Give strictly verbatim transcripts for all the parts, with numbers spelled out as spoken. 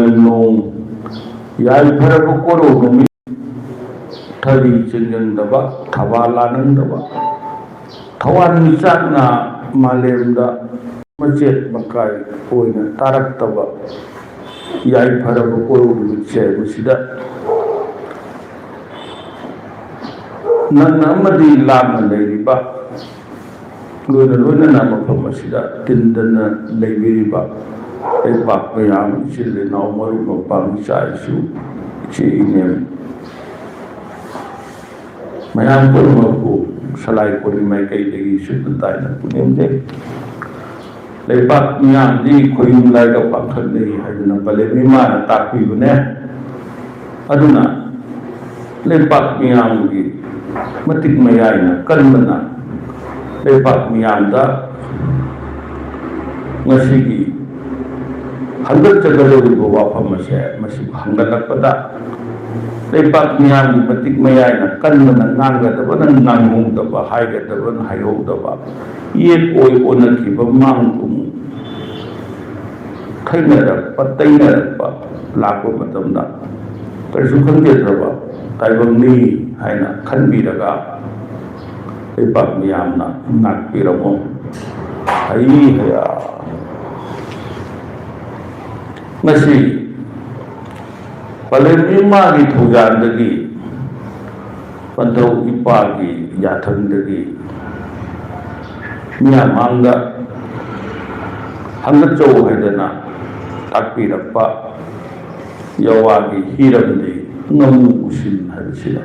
ꯅꯣꯡ ꯌꯥꯏꯐꯔꯕ ꯀꯣꯔꯧ ꯅꯨꯃꯤꯠ, ꯊꯔꯤ ꯆꯤꯡꯖꯪꯗꯕ, ꯊꯕꯥ ꯂꯥꯅꯪꯗꯕ, ꯊꯋꯥꯟꯃꯤꯆꯥꯛꯅ ꯃꯥꯂꯦꯝꯗ ꯃꯆꯦꯠ ꯃꯀꯥꯏ ꯑꯣꯏꯅ ꯇꯥꯔꯛꯇꯕ ꯌꯥꯏꯐꯔꯕ ꯀꯣꯔꯧ ꯅꯨꯃꯤꯠꯁꯦ ꯃꯁꯤꯗ ꯅꯪꯅ ꯑꯃꯗꯤ ꯂꯥꯞꯅ ꯂꯩꯔꯤꯕ, ꯂꯣꯏꯅ ꯂꯣꯏꯅꯅ ꯃꯐꯝ ꯑꯁꯤꯗ ꯇꯤꯟꯗꯅ ꯂꯩꯕꯤꯔꯤꯕ ꯂꯩꯄꯥꯛ ꯃꯌꯥꯝ, ꯏꯆꯤꯜ ꯏꯅꯥꯎ, ꯃꯔꯨꯞ ꯃꯄꯥꯡ, ꯏꯆꯥ ꯏꯁꯨ, ꯏꯆꯦ ꯏꯅꯦꯝ ꯃꯌꯥꯝ ꯄꯨꯝꯅꯃꯛꯄꯨ ꯁꯂꯥꯏ ꯀꯣꯂꯤ ꯃꯥꯏꯀꯩꯗꯒꯤ ꯁꯨꯞꯅ ꯇꯥꯏꯅ ꯄꯨꯅꯦꯝꯖꯩ꯫ ꯂꯩꯄꯥꯛ ꯃꯤꯌꯥꯝꯗꯤ ꯈꯣꯏꯌꯨꯝ ꯂꯥꯏꯒ ꯄꯥꯡꯈꯛꯅꯩ ꯍꯥꯏꯗꯅ ꯄꯂꯦꯝ ꯏꯃꯥꯅ ꯇꯥꯛꯄꯤꯕꯅꯦ꯫ ꯑꯗꯨꯅ ꯂꯩꯄꯥꯛ ꯃꯤꯌꯥꯝꯒꯤ ꯃꯇꯤꯛ ꯃꯌꯥꯏꯅ ꯀꯟꯕꯅ ꯂꯩꯄꯥꯛ ꯃꯤꯌꯥꯝꯗ ꯉꯁꯤꯒꯤ ꯍꯪꯒꯠꯆꯒꯗꯧꯔꯤꯕ ꯋꯥꯐꯝ ꯑꯁꯦ ꯃꯁꯤꯕꯨ ꯍꯪꯒꯠꯂꯛꯄꯗ ꯂꯩꯄꯥꯛ ꯃꯤꯌꯥꯝꯒꯤ ꯃꯇꯤꯛ ꯃꯌꯥꯏꯅ ꯀꯟꯕꯅ ꯉꯥꯡꯒꯗꯕꯅ ꯉꯥꯡꯍꯧꯗꯕ, ꯍꯥꯏꯒꯗꯕꯅ ꯍꯥꯏꯍꯧꯗꯕ, ꯌꯦꯠ ꯑꯣꯏ ꯑꯣꯟꯅꯈꯤꯕ, ꯃꯥꯡ ꯇꯨꯡ ꯊꯩꯅꯔꯛꯄ, ꯇꯩꯅꯔꯛꯄ ꯂꯥꯛꯄ ꯃꯇꯝꯗ ꯀꯔꯤꯁꯨ ꯈꯪꯖꯗ꯭ꯔꯕ ꯇꯥꯏꯕꯪꯅꯤ ꯍꯥꯏꯅ ꯈꯟꯕꯤꯔꯒ ꯂꯩꯄꯥꯛ ꯃꯤꯌꯥꯝꯅ ꯉꯥꯛꯄꯤꯔꯝꯃꯣ꯫ ꯍꯩ ꯍꯌꯥ꯫ ꯉꯁꯤ ꯄꯂꯦꯝ ꯏꯃꯥꯒꯤ ꯊꯧꯖꯥꯜꯗꯒꯤ, ꯄꯟꯊꯧ ꯏꯄꯥꯒꯤ ꯌꯥꯊꯪꯗꯒꯤ ꯃꯤꯌꯥꯝ ꯃꯥꯡꯗ ꯍꯪꯒꯠꯆꯧ ꯍꯥꯏꯗꯅ ꯇꯥꯛꯄꯤꯔꯛꯄ ꯌꯥꯋꯥꯒꯤ ꯍꯤꯔꯝꯗꯤ ꯉꯝꯃꯨ ꯎꯁꯤꯟ ꯍꯥꯏꯕꯁꯤꯅ꯫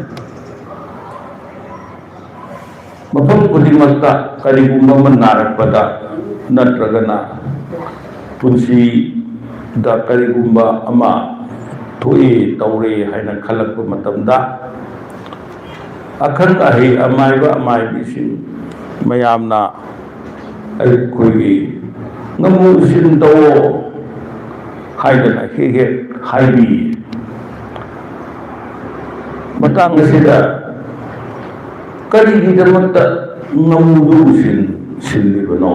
ꯃꯐꯝ ꯈꯨꯗꯤꯡꯃꯛꯇ ꯀꯔꯤꯒꯨꯝꯕ ꯑꯃ ꯅꯥꯔꯛꯄꯗ ꯅꯠꯇ꯭ꯔꯒꯅ ꯄꯨꯟꯁꯤꯗ ꯀꯔꯤꯒꯨꯝꯕ ꯑꯃ ꯊꯣꯛꯏ ꯇꯧꯔꯦ ꯍꯥꯏꯅ ꯈꯜꯂꯛꯄ ꯃꯇꯝꯗ, ꯑꯈꯪ ꯑꯍꯩ ꯑꯃꯥꯏꯕ ꯑꯃꯥꯏꯕꯤꯁꯤꯡ ꯃꯌꯥꯝꯅ ꯑꯩꯈꯣꯏꯒꯤ ꯉꯝꯃꯨ ꯎꯁꯤꯟ ꯇꯧꯑꯣ ꯍꯥꯏꯗꯅ ꯍꯦꯛ ꯍꯦꯛ ꯍꯥꯏꯕꯤ꯫ ꯃꯇꯥꯡ ꯑꯁꯤꯗ ꯀꯔꯤꯒꯤꯗꯃꯛꯇ ꯉꯝꯃꯨꯗꯨ ꯎꯁꯤꯟ ꯁꯤꯜꯂꯤꯕꯅꯣ?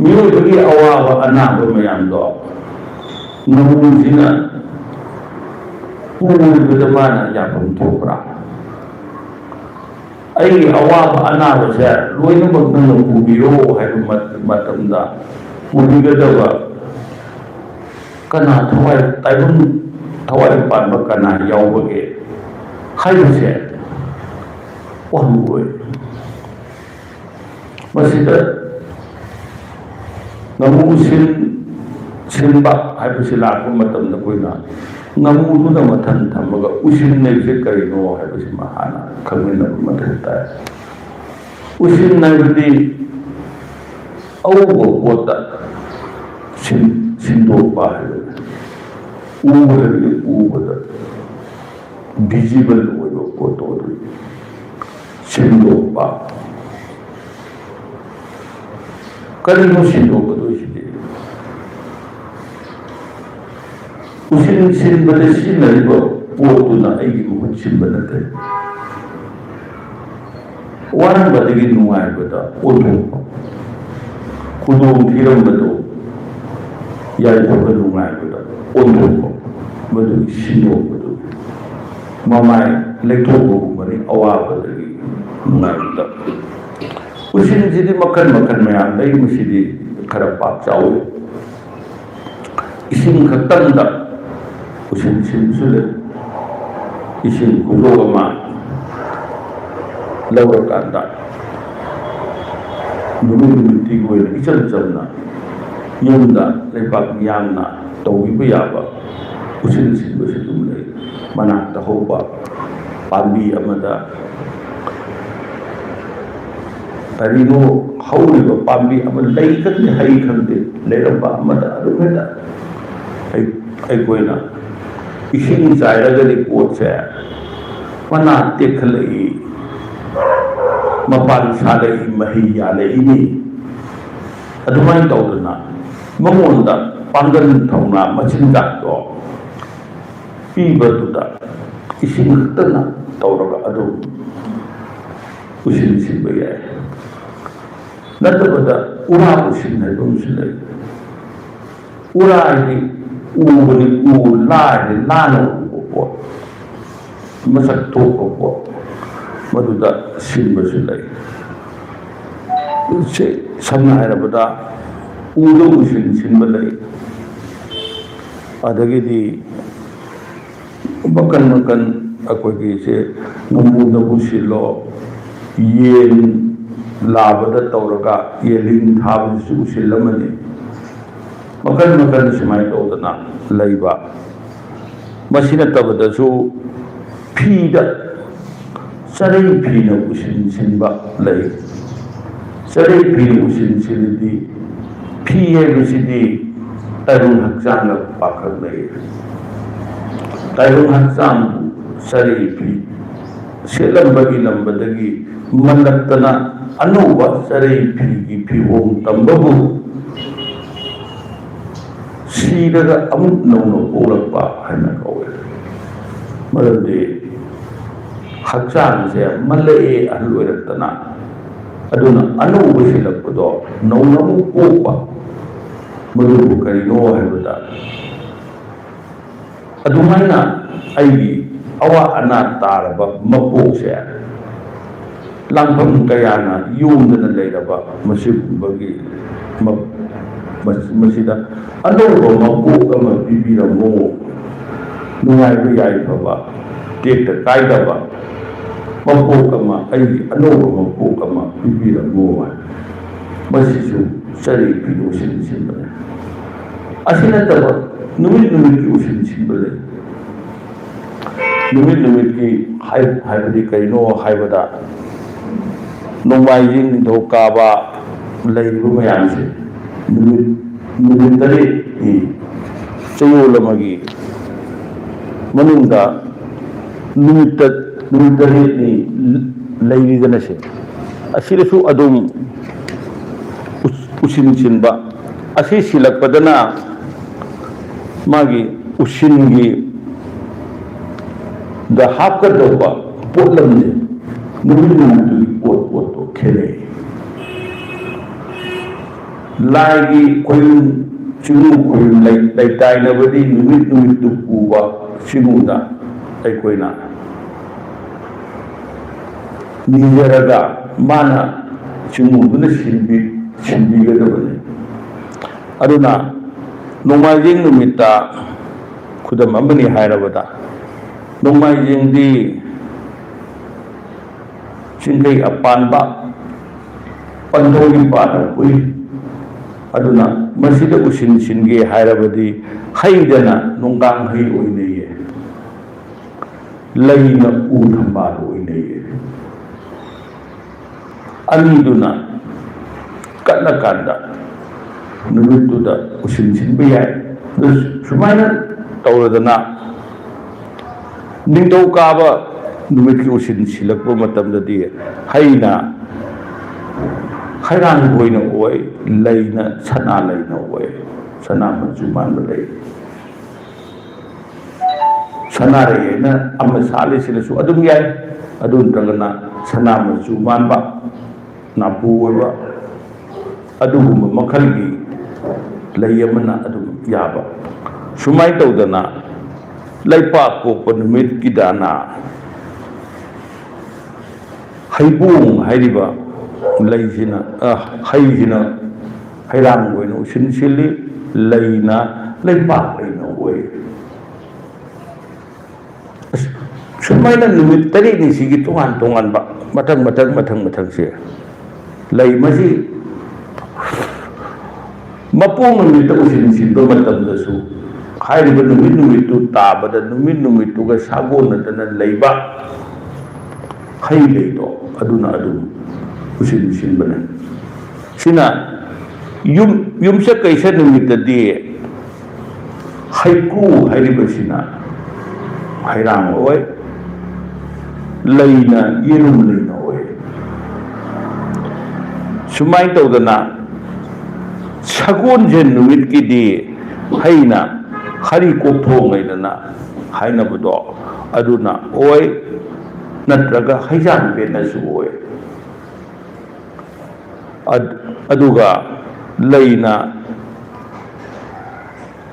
ꯃꯤꯑꯣꯏꯕꯒꯤ ꯑꯋꯥꯕ ꯑꯅꯥꯕ ꯃꯌꯥꯝꯗꯣ ꯉꯥꯃꯨꯁꯤꯅ ꯄꯨꯕꯗ ꯃꯥꯅ ꯌꯥꯐꯝ ꯊꯣꯛꯄ꯭ꯔꯥ? ꯑꯩꯒꯤ ꯑꯋꯥꯕ ꯑꯅꯥꯕꯁꯦ ꯂꯣꯏꯅꯃꯛ ꯅꯪꯅ ꯄꯨꯕꯤꯔꯣ ꯍꯥꯏꯕ ꯃꯠ-, ꯃꯇꯝꯗ ꯄꯨꯕꯤꯒꯗꯕ ꯀꯅꯥ ꯊꯋꯥꯏ ꯇꯥꯏꯕꯪ, ꯊꯋꯥꯏ ꯄꯥꯟꯕ ꯀꯅꯥ ꯌꯥꯎꯕꯒꯦ ꯍꯥꯏꯕꯁꯦ ꯋꯥꯍꯪ ꯑꯣꯏ꯫ ꯃꯁꯤꯗ ꯉꯥꯃꯨ ꯎꯁꯤꯟ ꯁꯤꯟꯕ ꯍꯥꯏꯕꯁꯤ ꯂꯥꯛꯄ ꯃꯇꯝꯗ ꯑꯩꯈꯣꯏꯅ ꯉꯥꯃꯨꯗꯨꯅ ꯃꯊꯪ ꯊꯝꯃꯒ ꯎꯁꯤꯟ ꯍꯥꯏꯕꯁꯤ ꯀꯔꯤꯅꯣ ꯍꯥꯏꯕꯁꯤꯃ ꯍꯥꯟꯅ ꯈꯪꯃꯤꯟꯅꯕ ꯃꯊꯧ ꯇꯥꯏ꯫ ꯎꯁꯤꯟ ꯍꯥꯏꯕꯗꯤ ꯑꯎꯕ ꯄꯣꯠꯇ ꯁꯤꯟ-, ꯁꯤꯟꯗꯣꯛꯄ ꯍꯥꯏꯕꯅꯤ꯫ ꯎ ꯍꯥꯏꯕꯗꯤ ꯎꯕꯗ ꯚꯤꯖꯤꯕꯜ ꯑꯣꯏꯕ ꯄꯣꯠꯇꯣ ꯑꯗꯨ ꯁꯤꯟꯗꯣꯛꯄ꯫ ꯀꯔꯤꯅꯣ ꯁꯤꯟꯗꯣꯛꯀꯗꯣꯏꯁꯤꯗꯤ? ꯎꯁꯤꯟ ꯁꯤꯟꯕꯗ ꯁꯤꯖꯤꯟꯅꯔꯤꯕ ꯄꯣꯠꯇꯨꯅ ꯑꯩꯒꯤ ꯃꯍꯨꯠ ꯁꯤꯟꯕ ꯅꯠꯇꯦ꯫ ꯋꯥꯔꯝꯕꯗꯒꯤ ꯅꯨꯡꯉꯥꯏꯕꯗ ꯑꯣꯟꯊꯣꯛꯄ, ꯈꯨꯗꯣꯡ ꯊꯤꯔꯝꯕꯗꯨ ꯌꯥꯏꯐꯕ ꯅꯨꯡꯉꯥꯏꯕꯗ ꯑꯣꯟꯊꯣꯛꯄ, ꯃꯗꯨꯒꯤ ꯁꯤꯟꯗꯣꯛꯄꯗꯨ ꯃꯃꯥꯏ ꯂꯩꯊꯣꯛꯄꯒꯨꯝꯕꯅꯤ꯫ ꯑꯋꯥꯕꯗꯒꯤ ꯅꯨꯡꯉꯥꯏꯕꯗ ꯎꯁꯤꯟꯁꯤꯗꯤ ꯃꯈꯜ ꯃꯈꯜ ꯃꯌꯥꯝ ꯂꯩ꯫ ꯃꯁꯤꯗꯤ ꯈꯔ ꯄꯥꯛ ꯆꯥꯎꯏ꯫ ꯏꯁꯤꯡ ꯈꯛꯇꯪꯗ ꯎꯁꯤꯟ ꯁꯤꯟꯕꯁꯨ ꯂꯩ꯫ ꯏꯁꯤꯡ ꯈꯨꯗꯣꯛ ꯑꯃ ꯂꯧꯔꯀꯥꯟꯗ ꯅꯨꯃꯤꯠ ꯅꯨꯃꯤꯠꯇꯤꯒꯤ ꯑꯣꯏꯅ ꯏꯆꯝ ꯆꯝꯅ ꯌꯨꯝꯗ ꯂꯩꯕꯥꯛ ꯃꯤꯌꯥꯝꯅ ꯇꯧꯕꯤꯕ ꯌꯥꯕ ꯎꯁꯤꯟ ꯁꯤꯟꯕꯁꯨ ꯑꯗꯨꯝ ꯂꯩ꯫ ꯃꯅꯥꯛꯇ ꯍꯧꯕ ꯄꯥꯝꯕꯤ ꯑꯃꯗ ꯀꯔꯤꯅꯣ ꯍꯧꯔꯤꯕ ꯄꯥꯝꯕꯤ ꯑꯃ, ꯂꯩ ꯈꯪꯗꯦ, ꯍꯩ ꯈꯪꯗꯦ, ꯂꯩꯔꯝꯕ ꯑꯃꯗ ꯑꯗꯨꯝ ꯍꯦꯛꯇ ꯑꯩ-, ꯑꯩꯈꯣꯏꯅ ꯏꯁꯤꯡ ꯆꯥꯏꯔꯒꯗꯤ ꯄꯣꯠꯁꯦ ꯃꯅꯥ ꯇꯦꯛꯈꯠꯂꯛꯏ, ꯃꯄꯥꯟ ꯁꯥꯠꯂꯛꯏ, ꯃꯍꯩ ꯌꯥꯜꯂꯛꯏꯅꯤ꯫ ꯑꯗꯨꯃꯥꯏꯅ ꯇꯧꯗꯅ ꯃꯉꯣꯟꯗ ꯄꯥꯡꯒꯜ ꯊꯧꯅꯥ ꯃꯆꯤꯟꯖꯥꯛꯇꯣ ꯄꯤꯕꯗꯨꯗ ꯏꯁꯤꯡ ꯈꯛꯇꯅ ꯇꯧꯔꯒ ꯑꯗꯨꯝ ꯎꯁꯤꯟ ꯁꯤꯟꯕ ꯌꯥꯏ꯫ ꯅꯠꯇꯕꯗ ꯎꯔꯥ ꯎꯁꯤꯟ ꯍꯥꯏꯕ ꯑꯃꯁꯨ ꯂꯩ꯫ ꯎꯔꯥ ꯍꯥꯏꯗꯤ ꯎꯕꯅꯤ, ꯎ, ꯂꯥ ꯍꯥꯏꯗꯤ ꯂꯥꯅ ꯎꯕ ꯄꯣꯠ, ꯃꯁꯛ ꯊꯣꯛꯄ ꯄꯣꯠ, ꯃꯗꯨꯗ ꯁꯤꯟꯕꯁꯨ ꯂꯩ꯫ ꯁꯦ-, ꯁꯝꯅ ꯍꯥꯏꯔꯕꯗ ꯎꯗ ꯎꯁꯤꯟ ꯁꯤꯟꯕ ꯂꯩ, ꯑꯗꯒꯤꯗꯤ ꯃꯈꯟ ꯃꯈꯟ ꯑꯩꯈꯣꯏꯒꯤ ꯁꯦ ꯉꯥꯃꯨꯗꯕꯨ ꯁꯤꯜꯂꯣ, ꯌꯦꯟ ꯂꯥꯕꯗ ꯇꯧꯔꯒ ꯌꯦꯜꯂꯤꯡ ꯊꯥꯕꯗꯨꯁꯨ ꯎꯁꯤꯜ ꯑꯃꯅꯤ꯫ ꯃꯈꯟ ꯃꯈꯟ ꯁꯨꯃꯥꯏꯅ ꯇꯧꯗꯅ ꯂꯩꯕ꯫ ꯃꯁꯤ ꯅꯠꯇꯕꯗꯁꯨ ꯐꯤꯗ ꯆꯔꯩ ꯐꯤꯅ ꯎꯁꯤꯟ ꯁꯤꯟꯕ ꯂꯩ꯫ ꯆꯔꯩ ꯐꯤꯅ ꯎꯁꯤꯟ ꯁꯤꯜꯂꯤꯗꯤ, ꯐꯤ ꯍꯥꯏꯕꯁꯤꯗꯤ ꯇꯥꯏꯕꯪ ꯍꯛꯆꯥꯡꯒ ꯄꯥꯈꯪꯅꯩ꯫ ꯇꯥꯏꯕꯪ ꯍꯛꯆꯥꯡꯕꯨ ꯆꯔꯩ ꯐꯤ ꯁꯦꯠꯂꯝꯕ ꯏꯜꯂꯝꯕꯗꯒꯤ ꯃꯜꯂꯛꯇꯅ ꯑꯅꯧꯕ ꯆꯔꯩ ꯐꯤꯒꯤ ꯐꯤꯍꯣꯡ ꯇꯝꯕꯕꯨ ꯁꯤꯔꯒ ꯑꯃꯨꯛ ꯅꯧꯅ ꯄꯣꯛꯂꯛꯄ ꯍꯥꯏꯅ ꯀꯧꯏ꯫ ꯃꯔꯝꯗꯤ ꯍꯛꯆꯥꯡꯁꯦ ꯃꯜꯂꯛꯑꯦ, ꯑꯍꯜ ꯑꯣꯏꯔꯛꯇꯅ, ꯑꯗꯨꯅ ꯑꯅꯧꯕ ꯁꯤꯜꯂꯛꯄꯗꯣ ꯅꯧꯅ ꯑꯃꯨꯛ ꯄꯣꯛꯄ, ꯃꯗꯨꯕꯨ ꯀꯔꯤꯅꯣ ꯍꯥꯏꯕꯗ, ꯑꯗꯨꯃꯥꯏꯅ ꯑꯩꯒꯤ ꯑꯋꯥ ꯑꯅꯥ ꯇꯥꯔꯕ ꯃꯄꯣꯛꯁꯦ ꯂꯥꯡꯐꯝ ꯀꯌꯥꯅ ꯌꯣꯝꯗꯅ ꯂꯩꯔꯕ ꯃꯁꯤꯒꯨꯝꯕꯒꯤ ꯃ-, ꯃ-, ꯃꯁꯤꯗ ꯑꯅꯧꯕ ꯃꯄꯣꯛ ꯑꯃ ꯄꯤꯕꯤꯔꯝꯃꯣ꯫ ꯅꯨꯡꯉꯥꯏꯕ ꯌꯥꯏꯐꯕ ꯇꯦꯛꯇ ꯀꯥꯏꯗꯕ ꯃꯄꯣꯛ ꯑꯃ, ꯑꯩꯒꯤ ꯑꯅꯧꯕ ꯃꯄꯣꯛ ꯑꯃ ꯄꯤꯕꯤꯔꯝꯃꯣ ꯍꯥꯏ꯫ ꯃꯁꯤꯁꯨ ꯆꯔꯩ ꯐꯤꯗꯣ ꯁꯤꯟ ꯁꯤꯟꯕꯅꯦ꯫ ꯑꯁꯤ ꯅꯠꯇꯕ ꯅꯨꯃꯤꯠ ꯅꯨꯃꯤꯠꯀꯤ ꯎꯁꯤꯟ ꯁꯤꯟꯕ ꯂꯩ꯫ ꯅꯨꯃꯤꯠ ꯅꯨꯃꯤꯠꯀꯤ ꯍꯥꯏ-, ꯍꯥꯏꯕꯗꯤ ꯀꯔꯤꯅꯣ ꯍꯥꯏꯕꯗ, ꯅꯣꯡꯃꯥꯏꯖꯤꯡ, ꯅꯤꯡꯊꯧꯀꯥꯕ ꯂꯩꯔꯤꯕ ꯃꯌꯥꯝꯁꯦ ꯅꯨꯃꯤꯠ, ꯅꯨꯃꯤꯠ ꯇꯔꯦꯠꯅꯤ ꯆꯌꯣꯜ ꯑꯃꯒꯤ ꯃꯅꯨꯡꯗ ꯅꯨꯃꯤꯠꯇ, ꯅꯨꯃꯤꯠ ꯇꯔꯦꯠꯅꯤ ꯂꯩꯔꯤꯗꯅ ꯁꯦ꯫ ꯑꯁꯤꯗꯁꯨ ꯑꯗꯨꯝ ꯎ-, ꯎꯁꯤꯟ ꯁꯤꯟꯕ꯫ ꯑꯁꯤ ꯁꯤꯜꯂꯛꯄꯗꯅ ꯃꯥꯒꯤ ꯎꯁꯤꯟꯒꯤ ꯗ ꯍꯥꯞꯀꯗꯧꯕ ꯄꯣꯠꯂꯝꯁꯦ ꯅꯨꯃꯤꯠ ꯅꯨꯃꯤꯠꯇꯨꯒꯤ ꯄꯣꯠ ꯄꯣꯠꯇꯣ ꯈꯦꯠꯅꯩ꯫ ꯂꯥꯏꯒꯤ ꯈꯣꯏꯔꯨꯝ, ꯆꯤꯡꯉꯨ ꯈꯣꯏꯔꯨꯝ ꯂꯩ-, ꯂꯩꯇꯥꯏꯅꯕꯗꯤ ꯅꯨꯃꯤꯠ ꯅꯨꯃꯤꯠꯇꯨ ꯄꯨꯕ ꯆꯤꯡꯉꯨꯗ ꯑꯩꯈꯣꯏꯅ ꯅꯤꯖꯔꯒ ꯃꯥꯅ ꯆꯤꯡꯉꯨꯗꯨꯅ ꯁꯤꯟꯕꯤ-, ꯁꯤꯟꯕꯤꯒꯗꯕꯅꯤ꯫ ꯑꯗꯨꯅ ꯅꯣꯡꯃꯥꯏꯖꯤꯡ ꯅꯨꯃꯤꯠꯇ ꯈꯨꯗꯝ ꯑꯃꯅꯤ ꯍꯥꯏꯔꯕꯗ, ꯅꯣꯡꯃꯥꯏꯖꯤꯡꯗꯤ ꯆꯤꯡꯈꯩ ꯑꯄꯥꯟꯕ ꯄꯟꯊꯧꯒꯤ ꯄꯥꯟꯅ ꯄꯨꯏ꯫ ꯑꯗꯨꯅ ꯃꯁꯤꯗ ꯎꯁꯤꯟ ꯁꯤꯟꯒꯦ ꯍꯥꯏꯔꯕꯗꯤ ꯍꯩꯗꯅ ꯅꯣꯡꯒꯥꯡ ꯍꯩ ꯑꯣꯏꯅꯩꯌꯦ, ꯂꯩꯅ ꯎ ꯊꯝꯕꯥꯜ ꯑꯣꯏꯅꯩꯌꯦ꯫ ꯑꯅꯤꯗꯨꯅ ꯀꯠꯂꯀꯥꯟꯗ ꯅꯨꯃꯤꯠꯇꯨꯗ ꯎꯁꯤꯟ ꯁꯤꯟꯕ ꯌꯥꯏ꯫ ꯑꯗꯨ ꯁꯨꯃꯥꯏꯅ ꯇꯧꯔꯗꯅ ꯅꯤꯡꯊꯧꯀꯥꯕ ꯅꯨꯃꯤꯠꯀꯤ ꯎꯁꯤꯟ ꯁꯤꯜꯂꯛꯄ ꯃꯇꯝꯗꯗꯤ ꯍꯩꯅ ꯍꯩꯔꯥꯡ ꯑꯣꯏꯅ ꯑꯣꯏ, ꯂꯩꯅ ꯁꯅꯥ ꯂꯩꯅ ꯑꯣꯏ, ꯁꯅꯥ ꯃꯆꯨ ꯃꯥꯟꯕ ꯂꯩ꯫ ꯁꯅꯥꯔꯩ ꯍꯥꯏꯅ ꯑꯃ ꯁꯥꯠꯂꯤꯁꯤꯅꯁꯨ ꯑꯗꯨꯝ ꯌꯥꯏ, ꯑꯗꯨ ꯅꯠꯇ꯭ꯔꯒꯅ ꯁꯅꯥ ꯃꯆꯨ ꯃꯥꯟꯕ ꯅꯥꯄꯨ ꯑꯣꯏꯕ ꯑꯗꯨꯒꯨꯝꯕ ꯃꯈꯜꯒꯤ ꯂꯩ ꯑꯃꯅ ꯑꯗꯨꯝ ꯌꯥꯕ꯫ ꯁꯨꯃꯥꯏꯅ ꯇꯧꯗꯅ ꯂꯩꯄꯥꯛ ꯄꯣꯛꯄ ꯅꯨꯃꯤꯠꯀꯤꯗꯅ ꯍꯩꯕꯣꯡ ꯍꯥꯏꯔꯤꯕ ꯂꯩꯁꯤꯅ, ꯑ, ꯍꯩꯁꯤꯅ ꯍꯩꯔꯥꯡ ꯑꯣꯏꯅ ꯎꯁꯤꯟ ꯁꯤꯜꯂꯤ, ꯂꯩꯅ ꯂꯩꯄꯥꯛ ꯂꯩꯅ ꯑꯣꯏ꯫ ꯑꯁ, ꯁꯨꯃꯥꯏꯅ ꯅꯨꯃꯤꯠ ꯇꯔꯦꯠꯅꯤꯁꯤꯒꯤ ꯇꯣꯉꯥꯟ ꯇꯣꯉꯥꯟꯕ ꯃꯊꯪ ꯃꯊꯪ ꯃꯊꯪ ꯃꯊꯪꯁꯦ ꯂꯩ꯫ ꯃꯁꯤ ꯃꯄꯣꯛ ꯅꯨꯃꯤꯠꯇ ꯎꯁꯤꯟ ꯁꯤꯟꯕ ꯃꯇꯝꯗꯁꯨ ꯍꯥꯏꯔꯤꯕ ꯅꯨꯃꯤꯠ ꯅꯨꯃꯤꯠꯇꯨ ꯇꯥꯕꯗ ꯅꯨꯃꯤꯠ ꯅꯨꯃꯤꯠꯇꯨꯒ ꯁꯥꯒꯣꯟꯅꯗꯅ ꯂꯩꯕ ꯍꯩ ꯂꯩꯗꯣ ꯑꯗꯨꯅ ꯑꯗꯨꯝ ꯎꯁꯤꯟ ꯁꯤꯟꯕꯅꯤ꯫ ꯁꯤꯅ ꯌꯨꯝ, ꯌꯨꯝꯁ ꯀꯩꯁ ꯅꯨꯃꯤꯠꯇꯗꯤ ꯍꯩꯀ꯭ꯔꯨ ꯍꯥꯏꯔꯤꯕꯁꯤꯅ ꯍꯩꯔꯥꯡ ꯑꯣꯏ, ꯂꯩꯅ ꯌꯦꯔꯨꯝ ꯂꯩꯅ ꯑꯣꯏ꯫ ꯁꯨꯃꯥꯏꯅ ꯇꯧꯗꯅ ꯁꯒꯣꯜꯁꯦꯟ ꯅꯨꯃꯤꯠꯀꯤꯗꯤ ꯍꯩꯅ ꯍꯔꯤ ꯀꯣꯛꯊꯣꯡ ꯂꯩꯗꯅ ꯍꯥꯏꯅꯕꯗꯣ ꯑꯗꯨꯅ ꯑꯣꯏ, ꯅꯠꯇ꯭ꯔꯒ ꯍꯩꯖꯥꯡꯕꯦꯠꯅꯁꯨ ꯑꯣꯏ꯫ ꯑꯗ-, ꯑꯗꯨꯒ ꯂꯩꯅ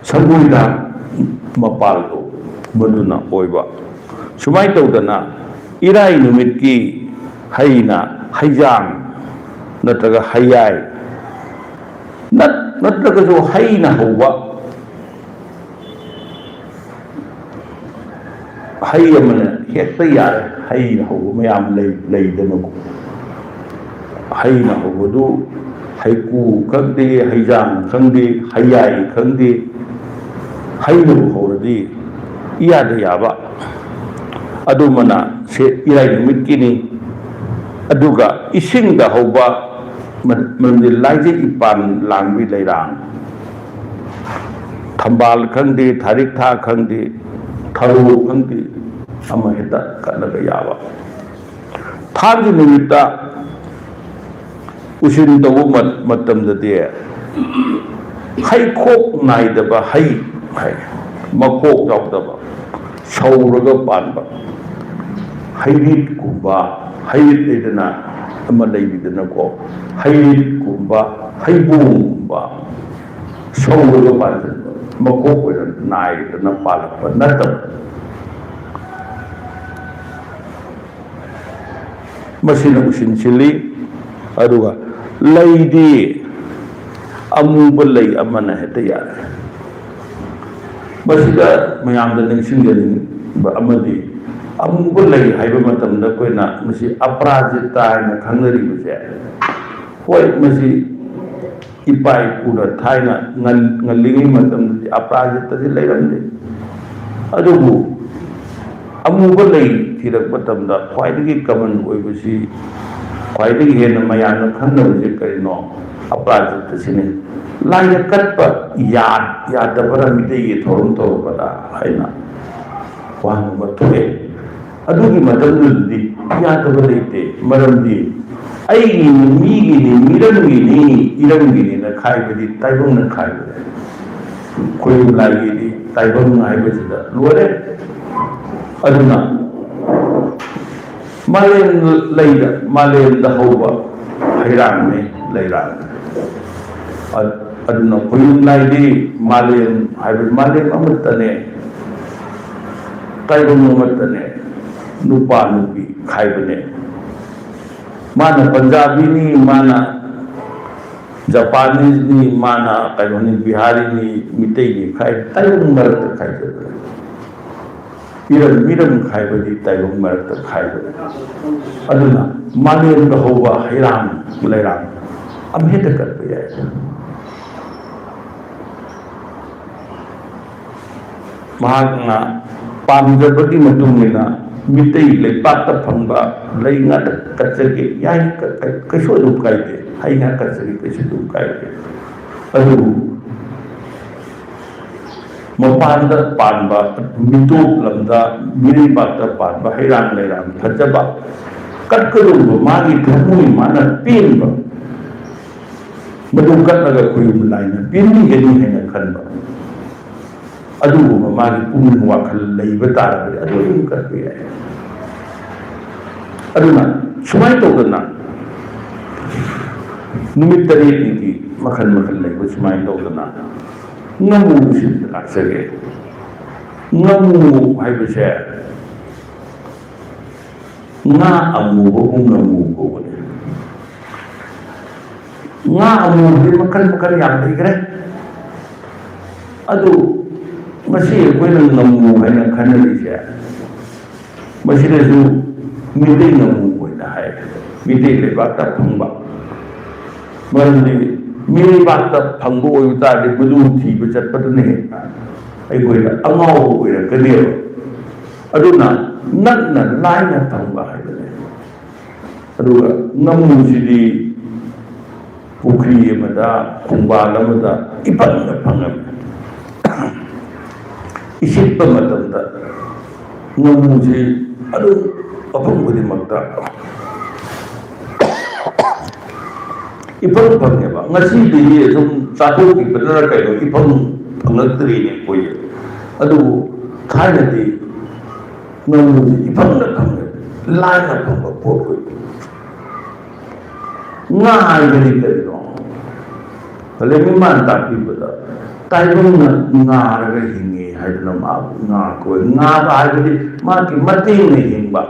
ꯁꯪꯒꯣꯏꯗ ꯃꯄꯥꯜꯗꯣ ꯃꯗꯨꯅ ꯑꯣꯏꯕ꯫ ꯁꯨꯃꯥꯏꯅ ꯇꯧꯗꯅ ꯏꯔꯥꯏ ꯅꯨꯃꯤꯠꯀꯤ ꯍꯩꯅ ꯍꯩꯖꯥꯡ ꯅꯠꯇ꯭ꯔꯒ ꯍꯩꯌꯥꯏ ꯅꯠ-, ꯅꯠꯇ꯭ꯔꯒꯁꯨ ꯍꯩꯅ ꯍꯧꯕ ꯍꯩ ꯑꯃꯅ ꯍꯦꯛꯇ ꯌꯥꯔꯦ꯫ ꯍꯩꯅ ꯍꯧꯕ ꯃꯌꯥꯝ ꯂꯩ, ꯂꯩꯗꯅꯀꯣ꯫ ꯍꯩꯅ ꯍꯧꯕꯗꯨ ꯍꯩꯀꯨ ꯈꯪꯗꯦ, ꯍꯩꯖꯥꯡ ꯈꯪꯗꯦ, ꯍꯩꯌꯥꯏ ꯈꯪꯗꯦ, ꯍꯩꯅꯕꯨ ꯍꯧꯔꯗꯤ ꯏꯌꯥꯗ ꯌꯥꯕ꯫ ꯑꯗꯨꯃꯅ ꯁꯦ ꯏꯔꯥꯏ ꯅꯨꯃꯤꯠꯀꯤꯅꯤ꯫ ꯑꯗꯨꯒ ꯏꯁꯤꯡꯗ ꯍꯧꯕ ꯃ-, ꯃꯔꯝꯗꯤ ꯂꯥꯏꯖꯩ ꯏꯄꯥꯟ ꯂꯥꯡꯕꯤ ꯂꯩꯔꯥꯡ, ꯊꯝꯕꯥꯜ ꯈꯪꯗꯦ, ꯊꯥꯔꯤꯛꯊꯥ ꯈꯪꯗꯦ, ꯊꯔꯣ ꯈꯪꯗꯦ, ꯑꯃ ꯍꯦꯛꯇ ꯀꯠꯂꯒ ꯌꯥꯕ꯫ ꯊꯥꯡꯖ ꯅꯨꯃꯤꯠꯇ ꯎꯁꯤꯟ ꯇꯧꯕ ꯃ-, ꯃꯇꯝꯗꯗꯤ ꯍꯩꯈꯣꯛ ꯅꯥꯏꯗꯕ ꯍꯩ, ꯍꯩ, ꯃꯈꯣꯛ ꯌꯥꯎꯗꯕ, ꯁꯧꯔꯒ ꯄꯥꯟꯕ ꯍꯩꯔꯤꯠꯀꯨꯝꯕ, ꯍꯩꯔꯤꯠ ꯂꯩꯗꯅ ꯑꯃ ꯂꯩꯔꯤꯗꯅꯀꯣ, ꯍꯩꯔꯤꯠꯀꯨꯝꯕ, ꯍꯩꯕꯣꯡꯒꯨꯝꯕ, ꯁꯧꯔꯒ ꯄꯥꯟꯁꯤꯟꯕ, ꯃꯈꯣꯛ ꯑꯣꯏꯅ ꯅꯥꯏꯗꯅ ꯄꯥꯜꯂꯛꯄ ꯅꯠꯇꯕ, ꯃꯁꯤꯅ ꯎꯁꯤꯟ ꯁꯤꯜꯂꯤ꯫ ꯑꯗꯨꯒ ꯂꯩꯗꯤ ꯑꯃꯨꯕ ꯂꯩ ꯑꯃꯅ ꯍꯦꯛꯇ ꯌꯥꯔꯦ꯫ ꯃꯁꯤꯗ ꯃꯌꯥꯝꯗ ꯅꯤꯡꯁꯤꯡꯖꯅꯤꯡꯕ ꯑꯃꯗꯤ, ꯑꯃꯨꯕ ꯂꯩ ꯍꯥꯏꯕ ꯃꯇꯝꯗ ꯑꯩꯈꯣꯏꯅ ꯃꯁꯤ ꯑꯄꯔꯥꯖꯤꯇꯥ ꯍꯥꯏꯅ ꯈꯪꯅꯔꯤꯕꯁꯦ, ꯍꯣꯏ, ꯃꯁꯤ ꯏꯄꯥ ꯏꯄꯨꯅ ꯊꯥꯏꯅ ꯉꯟ-, ꯉꯜꯂꯤꯉꯩ ꯃꯇꯝꯗꯗꯤ ꯑꯄꯔꯥꯖꯤꯇꯥꯁꯤ ꯂꯩꯔꯝꯗꯦ꯫ ꯑꯗꯨꯕꯨ ꯑꯃꯨꯕ ꯂꯩ ꯊꯤꯔꯛꯄ ꯃꯇꯝꯗ ꯈ꯭ꯋꯥꯏꯗꯒꯤ common ꯑꯣꯏꯕꯁꯤ, ꯈ꯭ꯋꯥꯏꯗꯒꯤ ꯍꯦꯟꯅ ꯃꯌꯥꯝꯅ ꯈꯪꯅꯕꯁꯤ ꯀꯔꯤꯅꯣ? ꯑꯄꯔꯥꯖꯤꯇꯥꯁꯤꯅꯤ꯫ ꯂꯥꯏꯗ ꯀꯠꯄ ꯌꯥ-, ꯌꯥꯗꯕꯔꯥ ꯃꯤꯇꯩꯒꯤ ꯊꯧꯔꯝ ꯇꯧꯔꯛꯄꯗ ꯍꯥꯏꯅ ꯋꯥꯍꯪ ꯑꯃ ꯊꯣꯛꯑꯦ꯫ ꯑꯗꯨꯒꯤ ꯃꯇꯝꯗꯨꯗꯗꯤ ꯌꯥꯗꯕ ꯂꯩꯇꯦ꯫ ꯃꯔꯝꯗꯤ ꯑꯩꯒꯤꯅꯤ, ꯃꯤꯒꯤꯅꯤ, ꯃꯤꯔꯝꯒꯤꯅꯤ, ꯏꯔꯝꯒꯤꯅꯤꯅ ꯈꯥꯏꯕꯗꯤ ꯇꯥꯏꯕꯪꯅ ꯈꯥꯏꯕꯅꯦ꯫ ꯈꯣꯏꯕꯨ ꯂꯥꯏꯒꯤꯗꯤ ꯇꯥꯏꯕꯪ ꯍꯥꯏꯕꯁꯤꯗ ꯂꯣꯏꯔꯦ꯫ ꯑꯗꯨꯅ ꯃꯥꯂꯦꯝ ꯂꯩꯗ, ꯃꯥꯂꯦꯝꯗ ꯍꯧꯕ ꯍꯩꯔꯥꯡꯅꯤ ꯂꯩꯔꯥꯡ꯫ ꯑ-, ꯑꯗꯨꯅ ꯈꯣꯌꯨꯝ ꯂꯥꯏꯗꯤ ꯃꯥꯂꯦꯝ ꯍꯥꯏꯕ ꯃꯥꯂꯦꯝ ꯑꯃꯠꯇꯅꯦ, ꯇꯥꯏꯕꯪ ꯑꯃꯠꯇꯅꯦ, ꯅꯨꯄꯥ ꯅꯨꯄꯤ ꯈꯥꯏꯕꯅꯦ꯫ ꯃꯥꯅ ꯄꯟꯖꯥꯕꯤꯅꯤ, ꯃꯥꯅ ꯖꯄꯥꯅꯤꯁꯅꯤ, ꯃꯥꯅ ꯀꯩꯅꯣꯅꯤ, ꯕꯤꯍꯥꯔꯤꯅꯤ, ꯃꯤꯇꯩꯅꯤ ꯈꯥꯏ, ꯇꯥꯏꯕꯪ ꯃꯔꯛꯇ ꯈꯥꯏꯖꯕꯅꯦ꯫ ꯏꯔꯝ ꯃꯤꯔꯝ ꯈꯥꯏꯕꯗꯤ ꯇꯥꯏꯕꯪ ꯃꯔꯛꯇ ꯈꯥꯏꯕꯅꯤ꯫ ꯑꯗꯨꯅ ꯃꯥꯂꯦꯝꯗ ꯍꯧꯕ ꯍꯩꯔꯥꯡ ꯂꯩꯔꯥꯡ ꯑꯃꯍꯦꯛꯇ ꯀꯠꯄ ꯌꯥꯏ꯫ ꯃꯍꯥꯛꯅ ꯄꯥꯝꯖꯕꯒꯤ ꯃꯇꯨꯡ ꯏꯟꯅ ꯃꯤꯇꯩ ꯂꯩꯄꯥꯛꯇ ꯐꯪꯕ ꯂꯩ ꯉꯥꯛꯇ ꯀꯠꯆꯒꯦ ꯌꯥꯏ, ꯀ-, ꯀ-, ꯀꯩꯁꯨ ꯑꯗꯨꯝ ꯀꯥꯏꯗꯦ, ꯍꯩ ꯉꯥ ꯀꯠꯆꯒꯦ ꯀꯩꯁꯨ ꯑꯗꯨꯝ ꯀꯥꯏꯗꯦ꯫ ꯑꯗꯨꯕꯨ ꯃꯄꯥꯟꯗ ꯄꯥꯟꯕ, ꯃꯤꯇꯣꯞ ꯂꯝꯗ, ꯃꯤꯔꯩꯕꯥꯛꯇ ꯄꯥꯟꯕ ꯍꯩꯔꯥꯡ ꯂꯩꯔꯥꯡ ꯐꯖꯕ, ꯀꯠꯀꯗꯧꯕ ꯃꯥꯒꯤ ꯊꯃꯣꯏ ꯃꯥꯅ ꯄꯦꯟꯕ, ꯃꯗꯨ ꯀꯠꯂꯒ ꯈꯣꯌꯨꯝ ꯂꯥꯏꯅ ꯄꯦꯟꯕꯤꯒꯅꯤ ꯍꯥꯏꯅ ꯈꯟꯕ, ꯑꯗꯨꯒꯨꯝꯕ ꯃꯥꯒꯤ ꯄꯨꯛꯅꯤꯡ ꯋꯥꯈꯜ ꯂꯩꯕ ꯇꯥꯔꯒꯗꯤ ꯑꯗꯨ ꯑꯗꯨꯝ ꯀꯠꯄ ꯌꯥꯏ꯫ ꯑꯗꯨꯅ ꯁꯨꯃꯥꯏꯅ ꯇꯧꯗꯅ ꯅꯨꯃꯤꯠ ꯇꯔꯦꯠꯅꯤꯒꯤ ꯃꯈꯜ ꯃꯈꯜ ꯂꯩꯕ ꯁꯨꯃꯥꯏꯅ ꯇꯧꯗꯅ ꯉꯥꯃꯨꯁꯤꯗ ꯂꯥꯛꯆꯒꯦ꯫ ꯉꯥꯃꯨ ꯍꯥꯏꯕꯁꯦ ꯉꯥ ꯑꯃꯨꯕꯕꯨ ꯉꯥꯃꯨ ꯀꯧꯕꯅꯤ꯫ ꯉꯥ ꯑꯃꯨꯕꯗꯤ ꯃꯈꯜ ꯃꯈꯜ ꯌꯥꯝ ꯂꯩꯈ꯭ꯔꯦ꯫ ꯑꯗꯨ ꯉꯁꯤ ꯑꯩꯈꯣꯏꯅ ꯉꯥꯃꯨ ꯍꯥꯏꯅ ꯈꯟꯅꯔꯤꯁꯦ, ꯃꯁꯤꯗꯁꯨ ꯃꯤꯇꯩ ꯉꯥꯃꯨ ꯑꯣꯏꯅ ꯍꯥꯏ, ꯃꯤꯇꯩ ꯂꯩꯕꯥꯛꯇ ꯐꯪꯕ꯫ ꯃꯔꯝꯗꯤ ꯃꯤꯔꯩꯕꯥꯛꯇ ꯐꯪꯕ ꯑꯣꯏꯕ ꯇꯥꯔꯗꯤ ꯃꯗꯨ ꯊꯤꯕ ꯆꯠꯄꯗꯨꯅ ꯍꯦꯟꯅ ꯑꯩꯈꯣꯏꯗ ꯑꯉꯥꯎꯕ ꯑꯣꯏꯔꯛꯀꯅꯦꯕ꯫ ꯑꯗꯨꯅ ꯅꯛꯅ ꯂꯥꯏꯅ ꯐꯪꯕ ꯍꯥꯏꯕꯅꯦ꯫ ꯑꯗꯨꯒ ꯉꯥꯃꯨꯁꯤꯗꯤ ꯄꯨꯈ꯭ꯔꯤ ꯑꯃꯗ, ꯈꯣꯡꯕꯥꯜ ꯑꯃꯗ ꯏꯐꯪꯗ ꯐꯪꯉꯝꯃꯤ꯫ ꯏꯁꯤꯠꯄ ꯃꯇꯝꯗ ꯉꯥꯃꯨꯁꯤ ꯑꯗꯨꯝ ꯃꯐꯝ ꯈꯨꯗꯤꯡꯃꯛꯇ ꯏꯐꯪ ꯐꯪꯉꯦꯕ꯫ ꯉꯁꯤꯗꯤ ꯁꯨꯝ ꯆꯥꯊꯣꯛꯈꯤꯕꯗꯅ ꯀꯩꯅꯣ ꯏꯐꯪ ꯐꯪꯂꯛꯇ꯭ꯔꯤꯅꯦ ꯑꯩꯈꯣꯏꯁꯦ꯫ ꯑꯗꯨꯕꯨ ꯊꯥꯏꯅꯗꯤ ꯉꯥꯃꯨꯁꯤ ꯏꯐꯪꯗ ꯐꯪꯉꯦ, ꯂꯥꯏꯅ ꯐꯪꯕ ꯄꯣꯠ ꯑꯣꯏ꯫ ꯉꯥ ꯍꯥꯏꯕꯗꯤ ꯀꯔꯤꯅꯣ? ꯐꯂꯦꯃꯤꯃꯥꯟ ꯇꯥꯛꯄꯤꯕꯗ, ꯇꯥꯏꯕꯪꯅ ꯉꯥꯔꯒ ꯍꯤꯡꯉꯤ ꯍꯥꯏꯗꯅ ꯃꯥꯕꯨ ꯉꯥ ꯀꯧꯏ꯫ ꯉꯥꯕ ꯍꯥꯏꯕꯗꯤ ꯃꯥꯒꯤ ꯃꯇꯦꯡꯅ ꯍꯤꯡꯕ꯫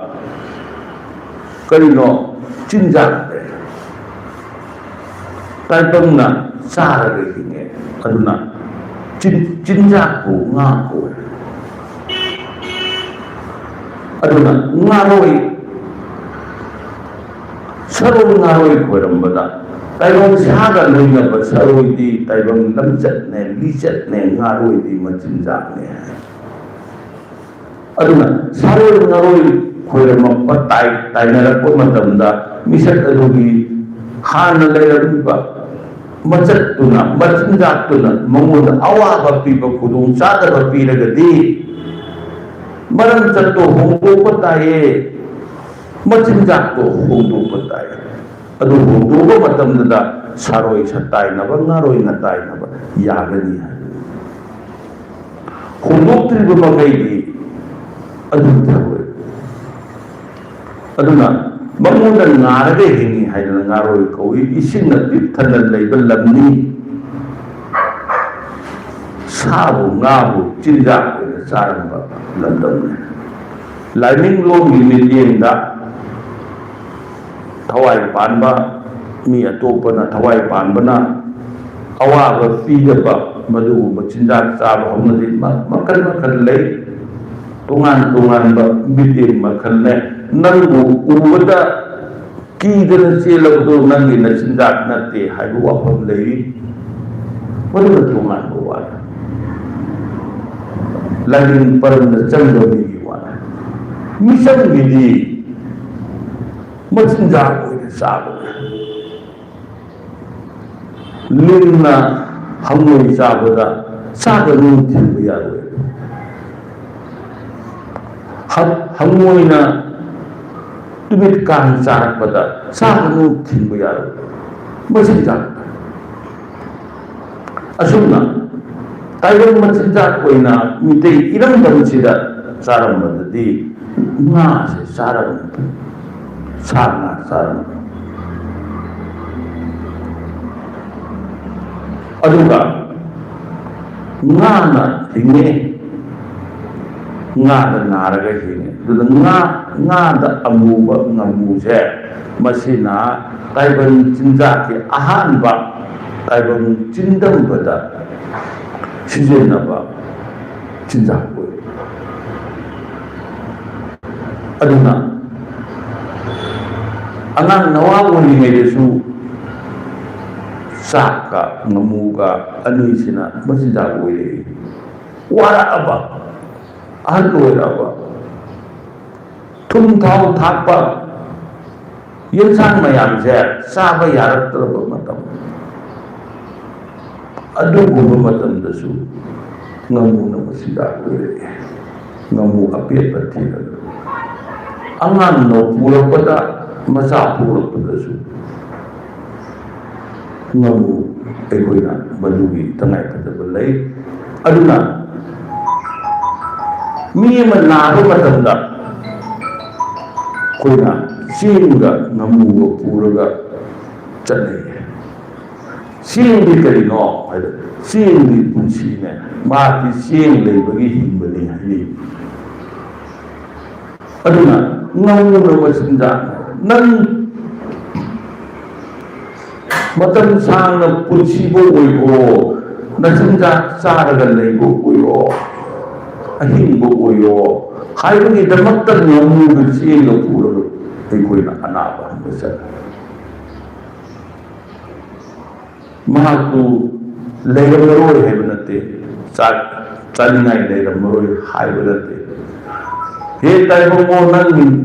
ꯀꯔꯤꯅꯣ? ꯆꯤꯟꯖꯥꯛ꯫ ꯇꯥꯏꯕꯪꯅ ꯆꯥꯔꯒ ꯍꯤꯡꯉꯦ꯫ ꯑꯗꯨꯅ ꯆꯤꯟ-, ꯆꯤꯟꯖꯥꯛꯄꯨ ꯉꯥ ꯀꯧꯏ꯫ ꯑꯗꯨꯅ ꯉꯥꯔꯣꯏ, ꯁꯔꯣꯏ ꯉꯥꯔꯣꯏ ꯈꯣꯏꯔꯝꯕꯗ, ꯇꯥꯏꯕꯪ ꯁꯥꯒ ꯂꯣꯏꯅꯕ ꯁꯔꯣꯏꯗꯤ ꯇꯥꯏꯕꯪ ꯂꯝꯆꯠꯅꯦ, ꯂꯤꯆꯠꯅꯦ, ꯉꯥꯔꯣꯏꯗꯤ ꯃꯆꯤꯟꯖꯥꯛꯅꯦ ꯍꯥꯏ꯫ ꯑꯗꯨꯅ ꯁꯔꯣꯏ ꯉꯥꯔꯣꯏ ꯈꯣꯏꯔꯝꯃꯛꯄ ꯇꯥꯏ-, ꯇꯥꯏꯅꯔꯛꯄ ꯃꯇꯝꯗ ꯃꯤꯁꯛ ꯑꯗꯨꯒꯤ ꯍꯥꯟꯅ ꯂꯩꯔꯝꯃꯤꯕ ꯃꯆꯠꯇꯨꯅ, ꯃꯆꯤꯟꯖꯥꯛꯇꯨꯅ ꯃꯉꯣꯟꯗ ꯑꯋꯥꯕ ꯄꯤꯕ, ꯈꯨꯗꯣꯡ ꯆꯥꯗꯕ ꯄꯤꯔꯒꯗꯤ ꯃꯔꯝ ꯆꯠꯇꯣ ꯍꯣꯡꯗꯣꯛꯄ ꯇꯥꯏꯌꯦ, ꯃꯆꯤꯟꯖꯥꯛꯇꯣ ꯍꯣꯡꯗꯣꯛꯄ ꯇꯥꯏꯌꯦ꯫ ꯑꯗꯨ ꯍꯣꯡꯗꯣꯛꯄ ꯃꯇꯝꯗꯨꯗ ꯁꯥꯔꯣꯏ ꯁꯇꯥꯏꯅꯕ, ꯉꯥꯔꯣꯏ ꯉꯇꯥꯏꯅꯕ ꯌꯥꯒꯅꯤ ꯍꯥꯏꯕꯅꯤ꯫ ꯍꯣꯡꯗꯣꯛꯇ꯭ꯔꯤꯕ ꯃꯈꯩꯗꯤ ꯑꯗꯨꯝ ꯊꯛꯑꯣꯏ꯫ ꯑꯗꯨꯅ ꯃꯉꯣꯟꯗ ꯉꯥꯔꯒ ꯍꯤꯡꯉꯤ ꯍꯥꯏꯗꯅ ꯉꯥꯔꯣꯏ ꯀꯧꯏ꯫ ꯏꯁꯤꯡꯅ ꯄꯤꯛ ꯊꯟꯅ ꯂꯩꯕ ꯂꯝꯅꯤ꯫ ꯁꯥꯕꯨ ꯉꯥꯕꯨ ꯆꯤꯟꯖꯥꯛ ꯑꯣꯏꯅ ꯆꯥꯔꯝꯕ ꯂꯝꯗꯝꯅꯤ꯫ ꯂꯥꯏꯅꯤꯡꯂꯣꯟꯒꯤ ꯃꯤꯠꯌꯦꯡꯗ ꯊꯋꯥꯏ ꯄꯥꯟꯕ ꯃꯤ ꯑꯇꯣꯞꯄꯅ, ꯊꯋꯥꯏ ꯄꯥꯟꯕꯅ ꯑꯋꯥꯕ ꯄꯤꯗꯕ ꯃꯗꯨꯒꯨꯝꯕ ꯆꯤꯟꯖꯥꯛ ꯆꯥꯕ ꯍꯧꯅꯕꯤ ꯃ-, ꯃꯈꯜ ꯃꯈꯜ ꯂꯩ꯫ ꯇꯣꯉꯥꯟ ꯇꯣꯉꯥꯟꯕ ꯃꯤꯠꯌꯦꯡ ꯃꯈꯜ ꯂꯩ꯫ ꯅꯪꯕꯨ ꯎꯕꯗ ꯀꯤꯗꯅ ꯆꯦꯜꯂꯕꯗꯨ ꯅꯪꯒꯤ ꯅꯆꯤꯟꯖꯥꯛ ꯅꯠꯇꯦ ꯍꯥꯏꯕ ꯋꯥꯐꯝ ꯂꯩꯔꯤ꯫ ꯃꯗꯨꯅ ꯇꯣꯉꯥꯟꯕ ꯋꯥꯅꯤ꯫ ꯂꯥꯏꯅꯤꯡ ꯄꯔꯝꯗ ꯆꯪꯕ ꯃꯤꯒꯤ ꯋꯥꯅꯤ꯫ ꯃꯤꯆꯪꯒꯤꯗꯤ ꯃꯆꯤꯟꯖꯥꯛ ꯑꯣꯏꯅ ꯆꯥꯕꯅꯤ꯫ ꯂꯤꯟꯅ ꯍꯪꯉꯣꯏ ꯆꯥꯕꯗ ꯆꯥꯒꯅꯨ ꯊꯤꯡꯕ ꯌꯥꯔꯣꯏ꯫ ꯍ-, ꯍꯪꯉꯣꯏꯅ ꯇꯨꯃꯤꯠ ꯀꯥꯡ ꯆꯥꯔꯛꯄꯗ ꯆꯥꯒꯅꯨ ꯊꯤꯡꯕ ꯌꯥꯔꯣꯏ꯫ ꯃꯆꯤꯟꯖꯥꯛ꯫ ꯑꯁꯨꯝꯅ ꯇꯥꯏꯕꯪ ꯃꯆꯤꯟꯖꯥꯛ ꯑꯣꯏꯅ ꯃꯤꯇꯩ ꯏꯔꯝꯗꯝꯁꯤꯗ ꯆꯥꯔꯝꯕꯗꯗꯤ ꯉꯥꯁꯦ ꯆꯥꯔꯝꯃꯤ꯫ ꯁꯥ ꯉꯥ ꯆꯥꯔꯝꯃꯤ꯫ ꯑꯗꯨꯒ ꯉꯥꯅ ꯍꯤꯡꯉꯦ, ꯉꯥꯗ ꯅꯥꯔꯒ ꯍꯤꯡꯉꯦ꯫ ꯑꯗꯨꯅ ꯉꯥ, ꯉꯥꯗ ꯑꯃꯨꯕ ꯉꯥꯃꯨꯁꯦ, ꯃꯁꯤꯅ ꯇꯥꯏꯕꯪ ꯆꯤꯟꯖꯥꯛꯀꯤ ꯑꯍꯥꯟꯕ ꯇꯥꯏꯕꯪ ꯆꯤꯟꯗꯝꯕꯗ ꯁꯤꯖꯤꯟꯅꯕ ꯆꯤꯟꯖꯥꯛ ꯑꯣꯏ꯫ ꯑꯗꯨꯅ ꯑꯉꯥꯡ ꯅꯋꯥ ꯑꯣꯏꯔꯤꯉꯩꯗꯁꯨ ꯆꯥꯛꯀ ꯉꯥꯃꯨꯒ ꯑꯅꯤꯁꯤꯅ ꯃꯆꯤꯟꯖꯥꯛ ꯑꯣꯏꯔꯛꯏ꯫ ꯋꯥꯔꯛꯑꯕ, ꯑꯍꯜ ꯑꯣꯏꯔꯛꯑꯕ, ꯊꯨꯝ ꯊꯥꯎ ꯊꯥꯛꯄ ꯌꯦꯟꯁꯥꯡ ꯃꯌꯥꯝꯁꯦ ꯆꯥꯕ ꯌꯥꯔꯛꯇ꯭ꯔꯕ ꯃꯇꯝ, ꯑꯗꯨꯒꯨꯝꯕ ꯃꯇꯝꯗꯁꯨ ꯉꯥꯃꯨꯅ ꯃꯆꯤꯟꯖꯥꯛ ꯑꯣꯏꯔꯛꯑꯦ꯫ ꯉꯥꯃꯨ ꯑꯄꯦꯠꯄ ꯊꯤꯔꯒ ꯑꯉꯥꯡꯅ ꯄꯨꯔꯛꯄꯗ, ꯃꯆꯥ ꯄꯨꯔꯛꯄꯗꯁꯨ ꯉꯥꯃꯨ ꯑꯩꯈꯣꯏꯅ ꯃꯗꯨꯒꯤ ꯇꯉꯥꯏꯐꯗꯕ ꯂꯩ꯫ ꯑꯗꯨꯅ ꯃꯤ ꯑꯃ ꯅꯥꯕ ꯃꯇꯝꯗ ꯑꯩꯈꯣꯏꯅ ꯆꯦꯡꯒ ꯉꯥꯃꯨꯒ ꯄꯨꯔꯒ ꯆꯠꯅꯩ꯫ ꯆꯦꯡꯗꯤ ꯀꯔꯤꯅꯣ ꯍꯥꯏꯗ, ꯆꯦꯡꯗꯤ ꯄꯨꯟꯁꯤꯅꯦ, ꯃꯍꯥꯛꯇꯤ ꯆꯦꯡ ꯂꯩꯕꯒꯤ ꯍꯤꯡꯕꯅꯤ ꯍꯥꯏꯅꯩ꯫ ꯑꯗꯨꯅ ꯉꯥꯃꯨꯅ ꯃꯆꯤꯟꯖꯥꯛ, ꯅꯪ ꯃꯇꯝ ꯁꯥꯡꯅ ꯄꯨꯟꯁꯤꯕ ꯑꯣꯏꯔꯣ, ꯅꯆꯤꯟꯖꯥꯛ ꯆꯥꯔꯒ ꯂꯩꯕ ꯑꯣꯏꯔꯣ, ꯑꯍꯤꯡꯕ ꯑꯣꯏꯔꯣ ꯍꯥꯏꯕꯒꯤꯗꯃꯛꯇ ꯉꯥꯃꯨꯒ ꯆꯦꯡꯒ ꯄꯨꯔꯒ ꯑꯩꯈꯣꯏꯅ ꯑꯅꯥꯕ ꯍꯪꯕ ꯆꯠꯂꯤ꯫ ꯃꯍꯥꯛꯇꯨ ꯂꯩꯔꯝꯃꯔꯣꯏ ꯍꯥꯏꯕ ꯅꯠꯇꯦ, ꯆꯥꯛ ꯆꯥꯅꯤꯡꯉꯥꯏ ꯂꯩꯔꯝꯃꯔꯣꯏ ꯍꯥꯏꯕ ꯅꯠꯇꯦ꯫ "ꯍꯦ ꯇꯥꯏꯕꯪꯉꯣ, ꯅꯪ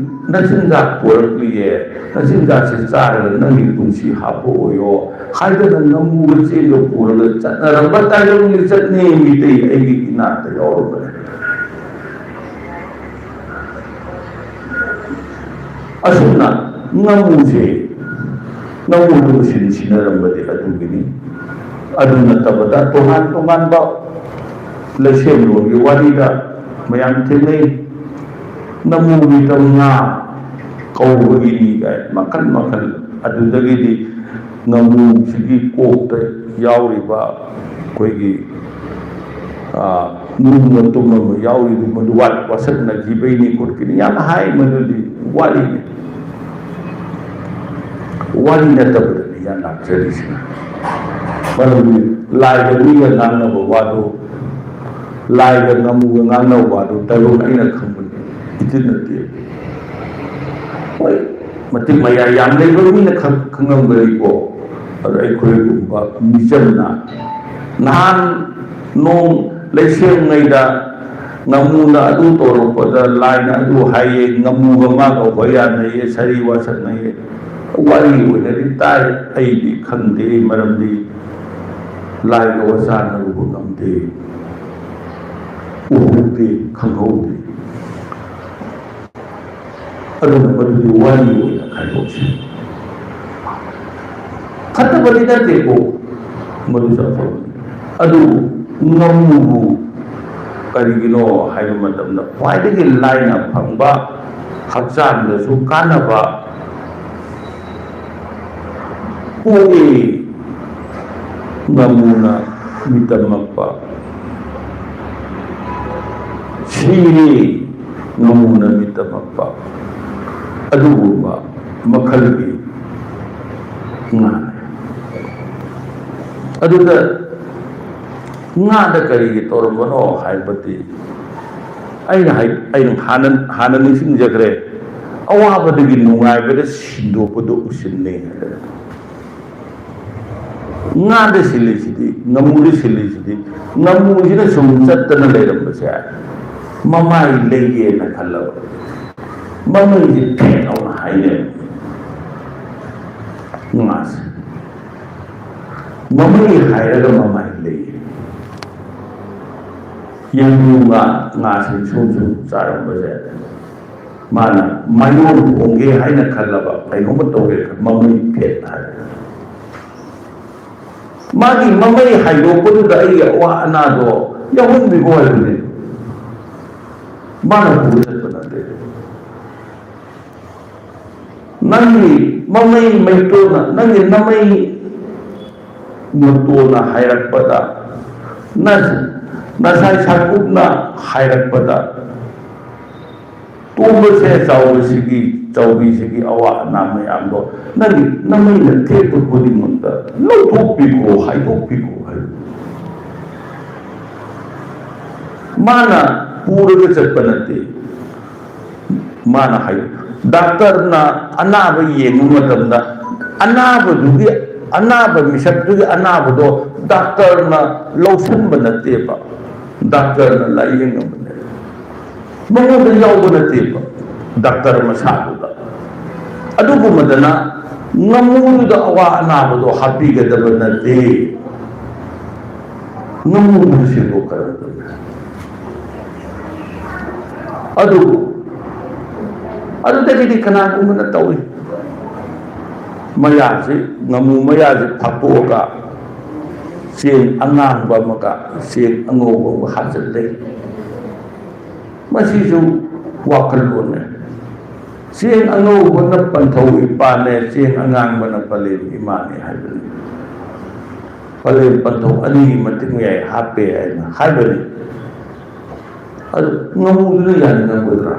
ꯅꯆꯤꯟꯖꯥꯛ ꯄꯣꯔꯛꯂꯤꯌꯦ, ꯅꯆꯤꯟꯖꯥꯛꯁꯦ ꯆꯥꯔꯒ ꯅꯪꯒꯤ ꯄꯨꯟꯁꯤ ꯍꯥꯞꯄ ꯑꯣꯏꯌꯣ" ꯍꯥꯏꯗꯅ ꯉꯥꯃꯨꯒ ꯆꯦꯡꯒ ꯄꯨꯔꯒ ꯆꯠꯅꯔꯝꯕ ꯇꯥꯏꯕꯪ ꯂꯤꯆꯠꯅꯤ꯫ ꯃꯤꯇꯩ ꯑꯩꯒꯤ ꯏꯅꯥꯛꯇ ꯌꯥꯎꯔꯕꯅꯦ꯫ ꯑꯁꯨꯝꯅ ꯉꯥꯃꯨꯁꯦ, ꯉꯥꯃꯨ ꯅꯨꯡꯁꯤꯅ ꯁꯤꯟꯅꯔꯝꯕꯗꯤ ꯑꯗꯨꯒꯤꯅꯤ꯫ ꯑꯗꯨ ꯅꯠꯇꯕꯗ ꯇꯣꯉꯥꯟ ꯇꯣꯉꯥꯟꯕ ꯂꯩꯁꯦꯝꯂꯣꯟꯒꯤ ꯋꯥꯔꯤꯗ ꯃꯌꯥꯝ ꯊꯦꯡꯅꯩ꯫ ꯉꯥꯃꯨꯒꯤ ꯉꯥ ꯀꯧꯕꯒꯤꯅꯤ ꯀꯥꯏ ꯃꯈꯜ ꯃꯈꯜ꯫ ꯑꯗꯨꯗꯒꯤꯗꯤ ꯉꯥꯃꯨꯁꯤꯒꯤ ꯀꯣꯛꯇ ꯌꯥꯎꯔꯤꯕ ꯑꯩꯈꯣꯏꯒꯤ, ꯑ, ꯅꯨꯡ ꯃꯇꯨꯝ ꯑꯃ ꯌꯥꯎꯔꯤꯗꯨ ꯃꯗꯨ ꯋꯥ-, ꯋꯥꯁꯛꯅꯈꯤꯕꯩꯅꯤ ꯈꯣꯠꯈꯤꯅꯤ ꯌꯥꯝ ꯍꯥꯏ, ꯃꯗꯨꯗꯤ ꯋꯥꯔꯤꯅꯤ꯫ ꯋꯥꯔꯤ ꯅꯠꯇꯕꯗꯅꯤ ꯌꯥꯝ ꯂꯥꯛꯆꯔꯤꯁꯤꯅ꯫ ꯃꯔꯝꯗꯤ ꯂꯥꯏꯒ ꯃꯤꯒ ꯉꯥꯡꯅꯕ ꯋꯥꯗꯣ, ꯂꯥꯏꯒ ꯉꯥꯃꯨꯒ ꯉꯥꯡꯅꯕ ꯋꯥꯗꯣ ꯗꯥꯏꯂꯣꯛ ꯑꯩꯅ ꯈꯪꯕꯅꯤ, ꯏꯆꯤꯟ ꯅꯠꯇꯦ꯫ ꯍꯣꯏ, ꯃꯇꯤꯛ ꯃꯌꯥꯏ ꯌꯥꯝ ꯂꯩꯕ ꯃꯤꯅ ꯈꯪ-, ꯈꯪꯉꯝꯒꯅꯤꯀꯣ꯫ ꯑꯗꯣ ꯑꯩꯈꯣꯏꯒꯨꯝꯕ ꯃꯤꯆꯝꯅ ꯅꯍꯥꯟ ꯅꯣꯡ ꯂꯩꯁꯦꯝꯉꯩꯗ ꯉꯥꯃꯨꯅ ꯑꯗꯨ ꯇꯧꯔꯛꯄꯗ ꯂꯥꯏꯅ ꯑꯗꯨ ꯍꯥꯏꯌꯦ, ꯉꯥꯃꯨꯒ ꯃꯥꯒ ꯍꯣꯏ ꯌꯥꯅꯩꯌꯦ, ꯁꯥꯔꯤ ꯋꯥꯁꯛꯅꯩꯌꯦ꯫ ꯋꯥꯔꯤ ꯑꯣꯏꯅꯗꯤ ꯇꯥꯏ, ꯑꯩꯗꯤ ꯈꯪꯗꯦ, ꯃꯔꯝꯗꯤ ꯂꯥꯏꯒ ꯋꯥꯆꯥꯟꯅꯔꯨꯕ ꯉꯝꯗꯦ, ꯎꯍꯧꯗꯦ, ꯈꯪꯍꯧꯗꯦ꯫ ꯑꯗꯨꯅ ꯃꯗꯨꯗꯤ ꯋꯥꯔꯤ ꯑꯣꯏꯅ ꯈꯥꯏꯗꯣꯛꯁꯤ꯫ ꯐꯠꯇꯕꯗꯤ ꯅꯠꯇꯦꯀꯣ, ꯃꯗꯨꯁꯨ ꯑꯐꯕꯅꯤ꯫ ꯑꯗꯨꯕꯨ ꯉꯝꯃꯨꯕꯨ ꯀꯔꯤꯒꯤꯅꯣ ꯍꯥꯏꯕ ꯃꯇꯝꯗ, ꯈ꯭ꯋꯥꯏꯗꯒꯤ ꯂꯥꯏꯅ ꯐꯪꯕ, ꯍꯛꯆꯥꯡꯗꯁꯨ ꯀꯥꯟꯅꯕ, ꯄꯣꯛꯏ꯫ ꯉꯥꯃꯨꯅ ꯃꯤꯇꯝꯃꯛꯄ, ꯁꯤꯔꯤ꯫ ꯉꯥꯃꯨꯅ ꯃꯤꯇꯝꯃꯛꯄ ꯑꯗꯨꯒꯨꯝꯕ ꯃꯈꯜꯒꯤ ꯉꯥꯅꯤ꯫ ꯑꯗꯨꯗ ꯉꯥꯗ ꯀꯔꯤꯒꯤ ꯇꯧꯔꯝꯕꯅꯣ ꯍꯥꯏꯕꯗꯤ, ꯑꯩꯅ ꯍꯥꯏ-, ꯑꯩꯅ ꯍꯥꯟꯅ, ꯍꯥꯟꯅ ꯅꯤꯡꯁꯤꯡꯖꯈ꯭ꯔꯦ, ꯑꯋꯥꯕꯗꯒꯤ ꯅꯨꯡꯉꯥꯏꯕꯗ ꯁꯤꯟꯗꯣꯛꯄꯗꯨ ꯎꯁꯤꯟꯅꯩ ꯍꯥꯏꯗꯅ꯫ ꯉꯥꯗ ꯁꯤꯜꯂꯤꯁꯤꯗꯤ, ꯉꯥꯃꯨꯗ ꯁꯤꯜꯂꯤꯁꯤꯗꯤ, ꯉꯥꯃꯨꯁꯤꯅ ꯁꯨꯝ ꯆꯠꯇꯅ ꯂꯩꯔꯝꯕꯁꯦ ꯃꯃꯥꯏ ꯂꯩꯌꯦꯅ ꯈꯜꯂꯕ, ꯃꯃꯩꯁꯦ ꯐꯦꯠ ꯂꯥꯎꯅ ꯍꯥꯏꯅꯦꯕ ꯉꯥꯁꯦ꯫ ꯃꯃꯩ ꯍꯥꯏꯔꯒ ꯃꯃꯥꯏ ꯂꯩꯌꯦ꯫ ꯌꯦꯡꯉꯨ, ꯉꯥ, ꯉꯥꯁꯦ ꯁꯨꯝ ꯁꯨꯝ ꯆꯥꯔꯝꯕꯁꯦ, ꯃꯥꯅ ꯃꯥꯏꯌꯣꯟ ꯊꯣꯡꯒꯦ ꯍꯥꯏꯅ ꯈꯜꯂꯕ, ꯀꯩꯅꯣꯝꯃ ꯇꯧꯒꯦ ꯈꯟ-, ꯃꯃꯩ ꯐꯦꯠ ꯍꯥꯏꯔꯦ꯫ ꯃꯥꯒꯤ ꯃꯃꯩ ꯍꯥꯏꯗꯣꯛꯄꯗꯨꯗ ꯑꯩꯒꯤ ꯑꯋꯥ ꯑꯅꯥꯗꯣ ꯌꯥꯎꯍꯟꯕꯤꯈꯣ ꯍꯥꯏꯕꯅꯦ꯫ ꯃꯥꯅ ꯄꯨꯔ ꯆꯠꯄ ꯅꯠꯇꯦ꯫ ꯅꯪꯒꯤ ꯃꯃꯩ ꯃꯩꯇꯣꯟꯅ, ꯅꯪꯒꯤ ꯅꯃꯩ ꯃꯨꯇꯣꯅ ꯍꯥꯏꯔꯛꯄꯗ, ꯅ-, ꯅꯁꯥꯏ ꯁꯥꯀꯨꯞꯅ ꯍꯥꯏꯔꯛꯄꯗ, ꯇꯣꯝꯕꯁꯦ ꯆꯥꯎꯕꯁꯤꯒꯤ, ꯆꯥꯎꯕꯤꯁꯤꯒꯤ ꯑꯋꯥ ꯑꯅꯥ ꯃꯌꯥꯝꯗꯣ ꯅꯪꯒꯤ ꯅꯃꯩꯅ ꯊꯦꯛꯄ ꯈꯨꯗꯤꯡꯃꯛꯇ ꯂꯧꯊꯣꯛꯄꯤꯈꯣ, ꯍꯥꯏꯗꯣꯛꯄꯤꯈꯣ ꯍꯥꯏ꯫ ꯃꯥꯅ ꯄꯨꯔꯒ ꯆꯠꯄ ꯅꯠꯇꯦ꯫ ꯃꯥꯅ ꯍꯥꯏ, ꯗꯥꯛꯇꯔꯅ ꯑꯅꯥꯕ ꯌꯦꯡꯕ ꯃꯇꯝꯗ ꯑꯅꯥꯕꯗꯨꯒꯤ, ꯑꯅꯥꯕ ꯃꯤꯁꯛꯇꯨꯒꯤ ꯑꯅꯥꯕꯗꯣ ꯗꯥꯛꯇꯔꯅ ꯂꯧꯁꯤꯟꯕ ꯅꯠꯇꯦꯕ, ꯗꯥꯛꯇꯔꯅ ꯂꯥꯏꯌꯦꯡꯉꯕꯅꯦ꯫ ꯃꯉꯣꯟꯗ ꯌꯥꯎꯕ ꯅꯠꯇꯦꯕ, ꯗꯥꯛꯇꯔ ꯃꯁꯥꯗꯨꯗ꯫ ꯑꯗꯨꯒꯨꯝꯕꯗꯅ ꯉꯥꯃꯨꯗꯨꯗ ꯑꯋꯥ ꯑꯅꯥꯕꯗꯣ ꯍꯥꯞꯄꯤꯒꯗꯕ ꯅꯠꯇꯦ, ꯉꯥꯃꯨꯗꯨ ꯁꯦꯡꯗꯣꯛꯀꯗꯕꯅꯤ꯫ ꯑꯗꯨꯕꯨ ꯑꯗꯨꯗꯒꯤꯗꯤ ꯀꯅꯥꯒꯨꯝꯕꯅ ꯇꯧꯏ, ꯃꯌꯥꯁꯤ, ꯉꯥꯃꯨ ꯃꯌꯥꯁꯤ ꯐꯥꯛꯇꯣꯛꯑꯒ ꯆꯦꯡ ꯑꯉꯥꯡꯕ ꯑꯃꯒ ꯆꯦꯡ ꯑꯉꯧꯕ ꯑꯃꯒ ꯍꯥꯞꯆꯤꯜꯂꯦ꯫ ꯃꯁꯤꯁꯨ ꯋꯥꯈꯜꯂꯣꯟꯅꯦ꯫ ꯆꯦꯡ ꯑꯉꯧꯕꯅ ꯄꯟꯊꯧ ꯏꯄꯥꯅꯦ, ꯆꯦꯡ ꯑꯉꯥꯡꯕꯅ ꯄꯂꯦꯝ ꯏꯃꯥꯅꯦ ꯍꯥꯏꯕꯅꯤ꯫ ꯄꯂꯦꯝ ꯄꯟꯊꯧ ꯑꯅꯤꯒꯤ ꯃꯇꯤꯛ ꯃꯌꯥꯏ ꯍꯥꯞꯄꯦ ꯍꯥꯏꯅ ꯍꯥꯏꯕꯅꯤ꯫ ꯑꯗꯨ ꯉꯥꯃꯨꯗꯨꯅ ꯌꯥꯅꯤꯡꯉꯝꯒꯗ꯭ꯔꯥ?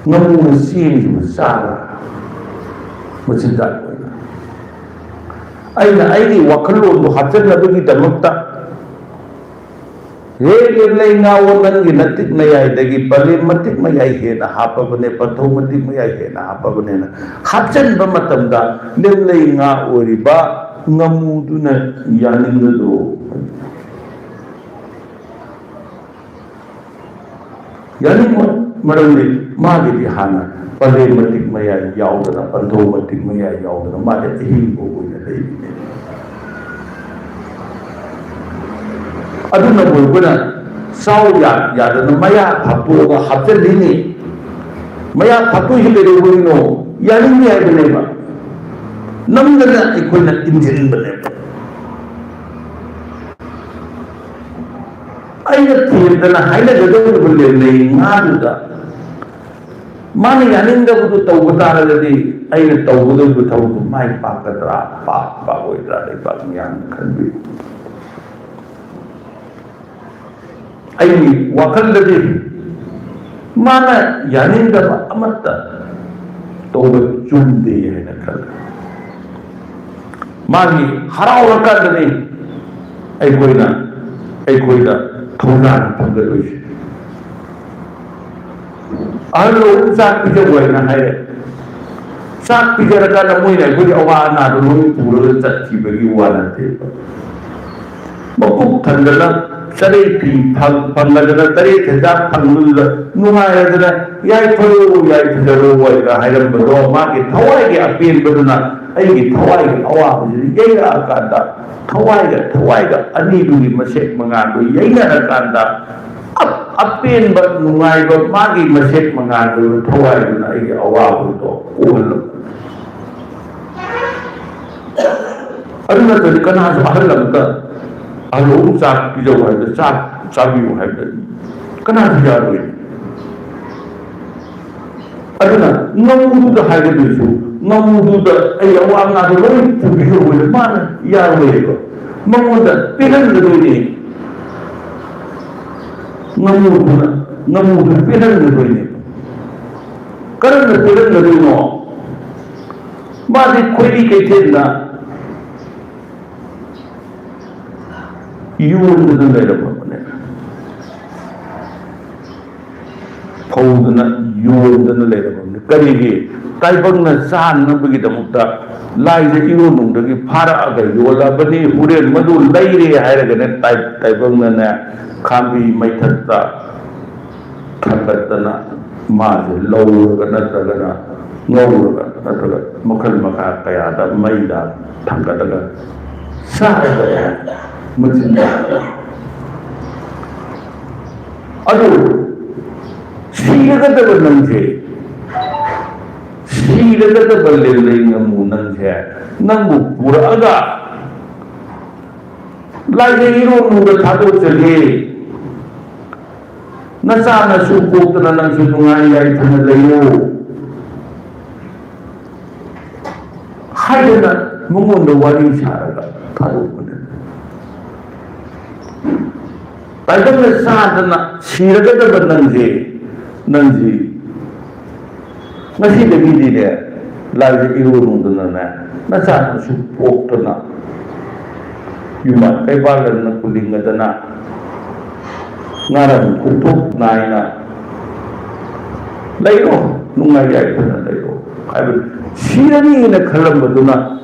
ꯉꯥꯃꯨꯅ ꯆꯦꯡꯁꯤꯕꯨ ꯆꯥꯕ꯭ꯔꯥ? ꯃꯆꯤꯟꯖꯥꯛ ꯑꯣꯏꯅ꯫ ꯑꯩꯅ ꯑꯩꯒꯤ ꯋꯥꯈꯜꯂꯣꯟꯗꯣ ꯍꯥꯞꯆꯟꯅꯕꯒꯤꯗꯃꯛꯇ, "ꯍꯦ ꯂꯦꯝꯂꯩ ꯉꯥꯑꯣ, ꯅꯪꯒꯤ ꯅꯇꯤꯛ ꯃꯌꯥꯏꯗꯒꯤ ꯄꯂꯦꯝ ꯃꯇꯤꯛ ꯃꯌꯥꯏ ꯍꯦꯟꯅ ꯍꯥꯞꯄꯕꯅꯦ, ꯄꯟꯊꯧ ꯃꯇꯤꯛ ꯃꯌꯥꯏ ꯍꯦꯟꯅ ꯍꯥꯞꯄꯕꯅꯦꯅ" ꯍꯥꯞꯆꯟꯕ ꯃꯇꯝꯗ, ꯂꯦꯝꯂꯩ ꯉꯥ ꯑꯣꯏꯔꯤꯕ ꯉꯥꯃꯨꯗꯨꯅ ꯌꯥꯅꯤꯡꯒꯗ꯭ꯔꯣ? ꯌꯥꯅꯤꯡꯉꯣꯏ꯫ ꯃꯔꯝꯗꯤ ꯃꯥꯒꯤꯗꯤ ꯍꯥꯟꯅ ꯄꯂꯦꯝ ꯃꯇꯤꯛ ꯃꯌꯥꯏ ꯌꯥꯎꯗꯅ, ꯄꯟꯊꯧ ꯃꯇꯤꯛ ꯃꯌꯥꯏ ꯌꯥꯎꯗꯅ, ꯃꯥꯗꯤ ꯑꯍꯤꯡꯕ ꯑꯣꯏꯅ ꯂꯩꯔꯤꯅꯦ꯫ ꯑꯗꯨꯅꯕꯨ ꯑꯩꯈꯣꯏꯅ ꯆꯥꯎ ꯌꯥ-, ꯌꯥꯗꯅ ꯃꯌꯥ ꯐꯥꯛꯇꯣꯛꯑꯒ ꯍꯥꯞꯆꯤꯜꯂꯤꯅꯤ꯫ ꯃꯌꯥ ꯐꯥꯛꯇꯣꯛꯏꯁꯤ ꯀꯩꯗꯧꯕꯒꯤꯅꯣ? ꯌꯥꯅꯤꯡꯗꯦ ꯍꯥꯏꯕꯅꯦꯕ꯫ ꯅꯝꯗꯅ ꯑꯩꯈꯣꯏꯅ ꯏꯟꯁꯤꯟꯕꯅꯦꯕ꯫ ꯑꯩꯅ ꯊꯦꯝꯗꯅ ꯍꯥꯏꯅꯒꯗꯧꯔꯤꯕ ꯂꯦꯝꯅꯩ ꯉꯥꯗꯨꯗ ꯃꯥꯅ ꯌꯥꯅꯤꯡꯗꯕꯗꯨ ꯇꯧꯕ ꯇꯥꯔꯒꯗꯤ, ꯑꯩꯅ ꯇꯧꯒꯗꯧꯔꯤꯕ ꯊꯕꯛꯇꯨ ꯃꯥꯏ ꯄꯥꯛꯀꯗ꯭ꯔꯥ, ꯄꯥꯛ ꯄꯥꯛꯑꯣꯏꯗ꯭ꯔꯥ, ꯂꯩꯕꯥꯛ ꯃꯤꯌꯥꯝꯅ ꯈꯟꯕꯤꯌꯨ꯫ ꯑꯩꯒꯤ ꯋꯥꯈꯜꯗꯗꯤ ꯃꯥꯅ ꯌꯥꯅꯤꯡꯗꯕ ꯑꯃꯠꯇ ꯇꯧꯕ ꯆꯨꯝꯗꯦ ꯍꯥꯏꯅ ꯈꯜꯂꯤ꯫ ꯃꯥꯒꯤ ꯍꯔꯥꯎꯔꯀꯥꯟꯗꯅꯤ ꯑꯩꯈꯣꯏꯅ, ꯑꯩꯈꯣꯏꯗ ꯊꯧꯖꯥꯜ ꯐꯪꯒꯗꯣꯏꯁꯦ꯫ ꯑꯍꯜ ꯂꯃꯟ ꯆꯥꯛ ꯄꯤꯖꯧ ꯍꯥꯏꯅ ꯍꯥꯏꯔꯦ꯫ ꯆꯥꯛ ꯄꯤꯖꯔꯀꯥꯟꯗ ꯃꯣꯏꯅ ꯑꯩꯈꯣꯏꯒꯤ ꯑꯋꯥ ꯑꯅꯥꯗꯣ ꯂꯣꯏ ꯄꯨꯔꯒ ꯆꯠꯈꯤꯕꯒꯤ ꯋꯥ ꯅꯠꯇꯦꯕ꯫ ꯃꯄꯨꯛ ꯊꯟꯗꯅ ꯆꯔꯩ ꯐꯤ ꯐꯪ-, ꯐꯪꯉꯗꯅ, ꯇꯔꯦꯠ ꯍꯦꯟꯖꯥꯡ ꯐꯪꯕꯗꯨꯗ ꯅꯨꯡꯉꯥꯏꯔꯗꯅ, "ꯌꯥꯏꯐꯔꯣ, ꯌꯥꯏꯐꯖꯔꯣ" ꯍꯥꯏꯅ ꯍꯥꯏꯔꯝꯕꯗꯣ, ꯃꯥꯒꯤ ꯊꯋꯥꯏꯒꯤ ꯑꯄꯦꯟꯕꯗꯨꯅ ꯑꯩꯒꯤ ꯊꯋꯥꯏꯒꯤ ꯑꯋꯥꯕꯁꯤꯗ ꯌꯩꯔꯛꯑꯀꯥꯟꯗ, ꯊꯋꯥꯏꯒ ꯊꯋꯥꯏꯒ ꯑꯅꯤꯗꯨꯒꯤ ꯃꯁꯦꯛ ꯃꯉꯥꯜꯗꯨ ꯌꯩꯅꯔꯀꯥꯟꯗ, ꯑꯞ-, ꯑꯄꯦꯟꯕ, ꯅꯨꯡꯉꯥꯏꯕ, ꯃꯥꯒꯤ ꯃꯁꯦꯛ ꯃꯉꯥꯜꯗꯨ, ꯊꯋꯥꯏꯗꯨꯅ ꯑꯩꯒꯤ ꯑꯋꯥꯕꯗꯣ ꯀꯣꯛꯍꯜꯂꯝꯕ꯫ ꯑꯗꯨ ꯅꯠꯇ꯭ꯔꯗꯤ ꯀꯅꯥꯁꯨ ꯑꯍꯜ ꯑꯃꯇ, "ꯑꯍꯜ ꯑꯃ ꯆꯥꯛ ꯄꯤꯖꯧ" ꯍꯥꯏꯕꯗ, "ꯆꯥꯛ ꯆꯥꯕꯤꯌꯨ" ꯍꯥꯏꯕꯗ ꯀꯅꯥꯁꯨ ꯌꯥꯔꯣꯏ꯫ ꯑꯗꯨꯅ ꯉꯥꯃꯨꯗꯨꯗ ꯍꯥꯏꯒꯗꯣꯏꯁꯨ, ꯉꯥꯃꯨꯗꯨꯗ ꯑꯩ ꯑꯋꯥ ꯑꯅꯥꯗꯣ ꯂꯣꯏ ꯄꯨꯕꯤꯔꯨꯕꯗ ꯃꯥꯅ ꯌꯥꯔꯣꯏꯕ꯫ ꯃꯉꯣꯟꯗ ꯄꯦꯜꯍꯟꯒꯗꯣꯏꯅꯦ꯫ ꯉꯥꯃꯨꯗꯨꯅ, ꯉꯥꯃꯨꯗꯨ ꯄꯦꯜꯍꯟꯒꯗꯣꯏꯅꯦ꯫ ꯀꯔꯝꯅ ꯄꯦꯜꯍꯟꯒꯗꯣꯏꯅꯣ? ꯃꯥꯗꯤ ꯈꯣꯏꯔꯤ ꯀꯩꯊꯦꯜꯗ ꯌꯣꯟꯗꯅ ꯂꯩꯔꯝꯃꯕꯅꯦ꯫ ꯐꯧꯗꯅ ꯌꯣꯟꯗꯅ ꯂꯩꯔꯝꯃꯕꯅꯤ꯫ ꯀꯔꯤꯒꯤ? ꯇꯥꯏꯕꯪꯅ ꯆꯥꯅꯅꯕꯒꯤꯗꯃꯛꯇ ꯂꯥꯏꯁꯦ ꯏꯔꯣꯟꯅꯨꯡꯗꯒꯤ ꯐꯥꯔꯛꯑꯒ ꯌꯣꯜꯂꯕꯅꯤ꯫ ꯍꯣꯔꯦꯟ ꯃꯗꯨ ꯂꯩꯔꯦ ꯍꯥꯏꯔꯒꯅꯦ, ꯇꯥꯏ-, ꯇꯥꯏꯕꯪꯅꯅꯦ, ꯈꯥꯝꯕꯤ ꯃꯩꯊꯛꯇ ꯊꯥꯡꯒꯠꯇꯅ ꯃꯥꯁꯦ ꯂꯧꯔꯒ ꯅꯠꯇ꯭ꯔꯒꯅ ꯉꯧꯔꯒ ꯅꯠꯇ꯭ꯔꯒ ꯃꯈꯜ ꯃꯈꯥ ꯀꯌꯥꯗ ꯃꯩꯗ ꯊꯥꯡꯒꯠꯂꯒ ꯆꯥꯒꯗꯕ ꯃꯆꯤꯟꯖꯥꯛ꯫ ꯑꯗꯨ ꯁꯤꯔꯒꯗꯕ ꯅꯪꯁꯦ, ꯁꯤꯔꯒꯗꯕ ꯂꯦꯂꯩ ꯉꯥꯃꯨ ꯅꯪꯁꯦ, ꯅꯪꯕꯨ ꯄꯨꯔꯛꯑꯒ ꯂꯥꯏꯖꯩ ꯏꯔꯣꯟꯅꯨꯡꯗ ꯊꯥꯗꯣꯛꯆꯒꯦ꯫ ꯅꯆꯥ ꯅꯁꯨ ꯄꯣꯛꯇꯅ ꯅꯪꯁꯨ ꯅꯨꯡꯉꯥꯏ ꯌꯥꯏꯐꯅ ꯂꯩꯌꯨ꯫ ꯍꯥꯏꯗꯅ ꯃꯉꯣꯟꯗ ꯋꯥꯔꯤ ꯁꯥꯔꯒ ꯊꯥꯗꯣꯛꯄꯅꯦ꯫ ꯇꯥꯏꯕꯪꯅ ꯆꯥꯗꯅ ꯁꯤꯔꯒꯗꯕ ꯅꯪꯁꯦ, ꯅꯪꯁꯤ ꯉꯁꯤꯗꯒꯤꯗꯤꯅꯦ, ꯂꯥꯏꯁꯦ ꯏꯔꯣ ꯅꯨꯡꯗꯅꯅꯦ, ꯅꯆꯥ ꯅꯁꯨ ꯄꯣꯛꯇꯅ, ꯌꯨꯝꯕꯥꯟ ꯀꯩꯕꯥꯜꯗꯅ ꯀꯨꯂꯤꯡꯒꯗꯅ, ꯉꯥꯔꯝ ꯈꯣꯡꯊꯣꯛ ꯅꯥꯏꯅ ꯂꯩꯔꯣ, ꯅꯨꯡꯉꯥꯏ ꯌꯥꯏꯐꯅ ꯂꯩꯔꯣ ꯍꯥꯏꯕꯗꯤ, ꯁꯤꯔꯅꯤꯅ ꯈꯜꯂꯝꯕꯗꯨꯅ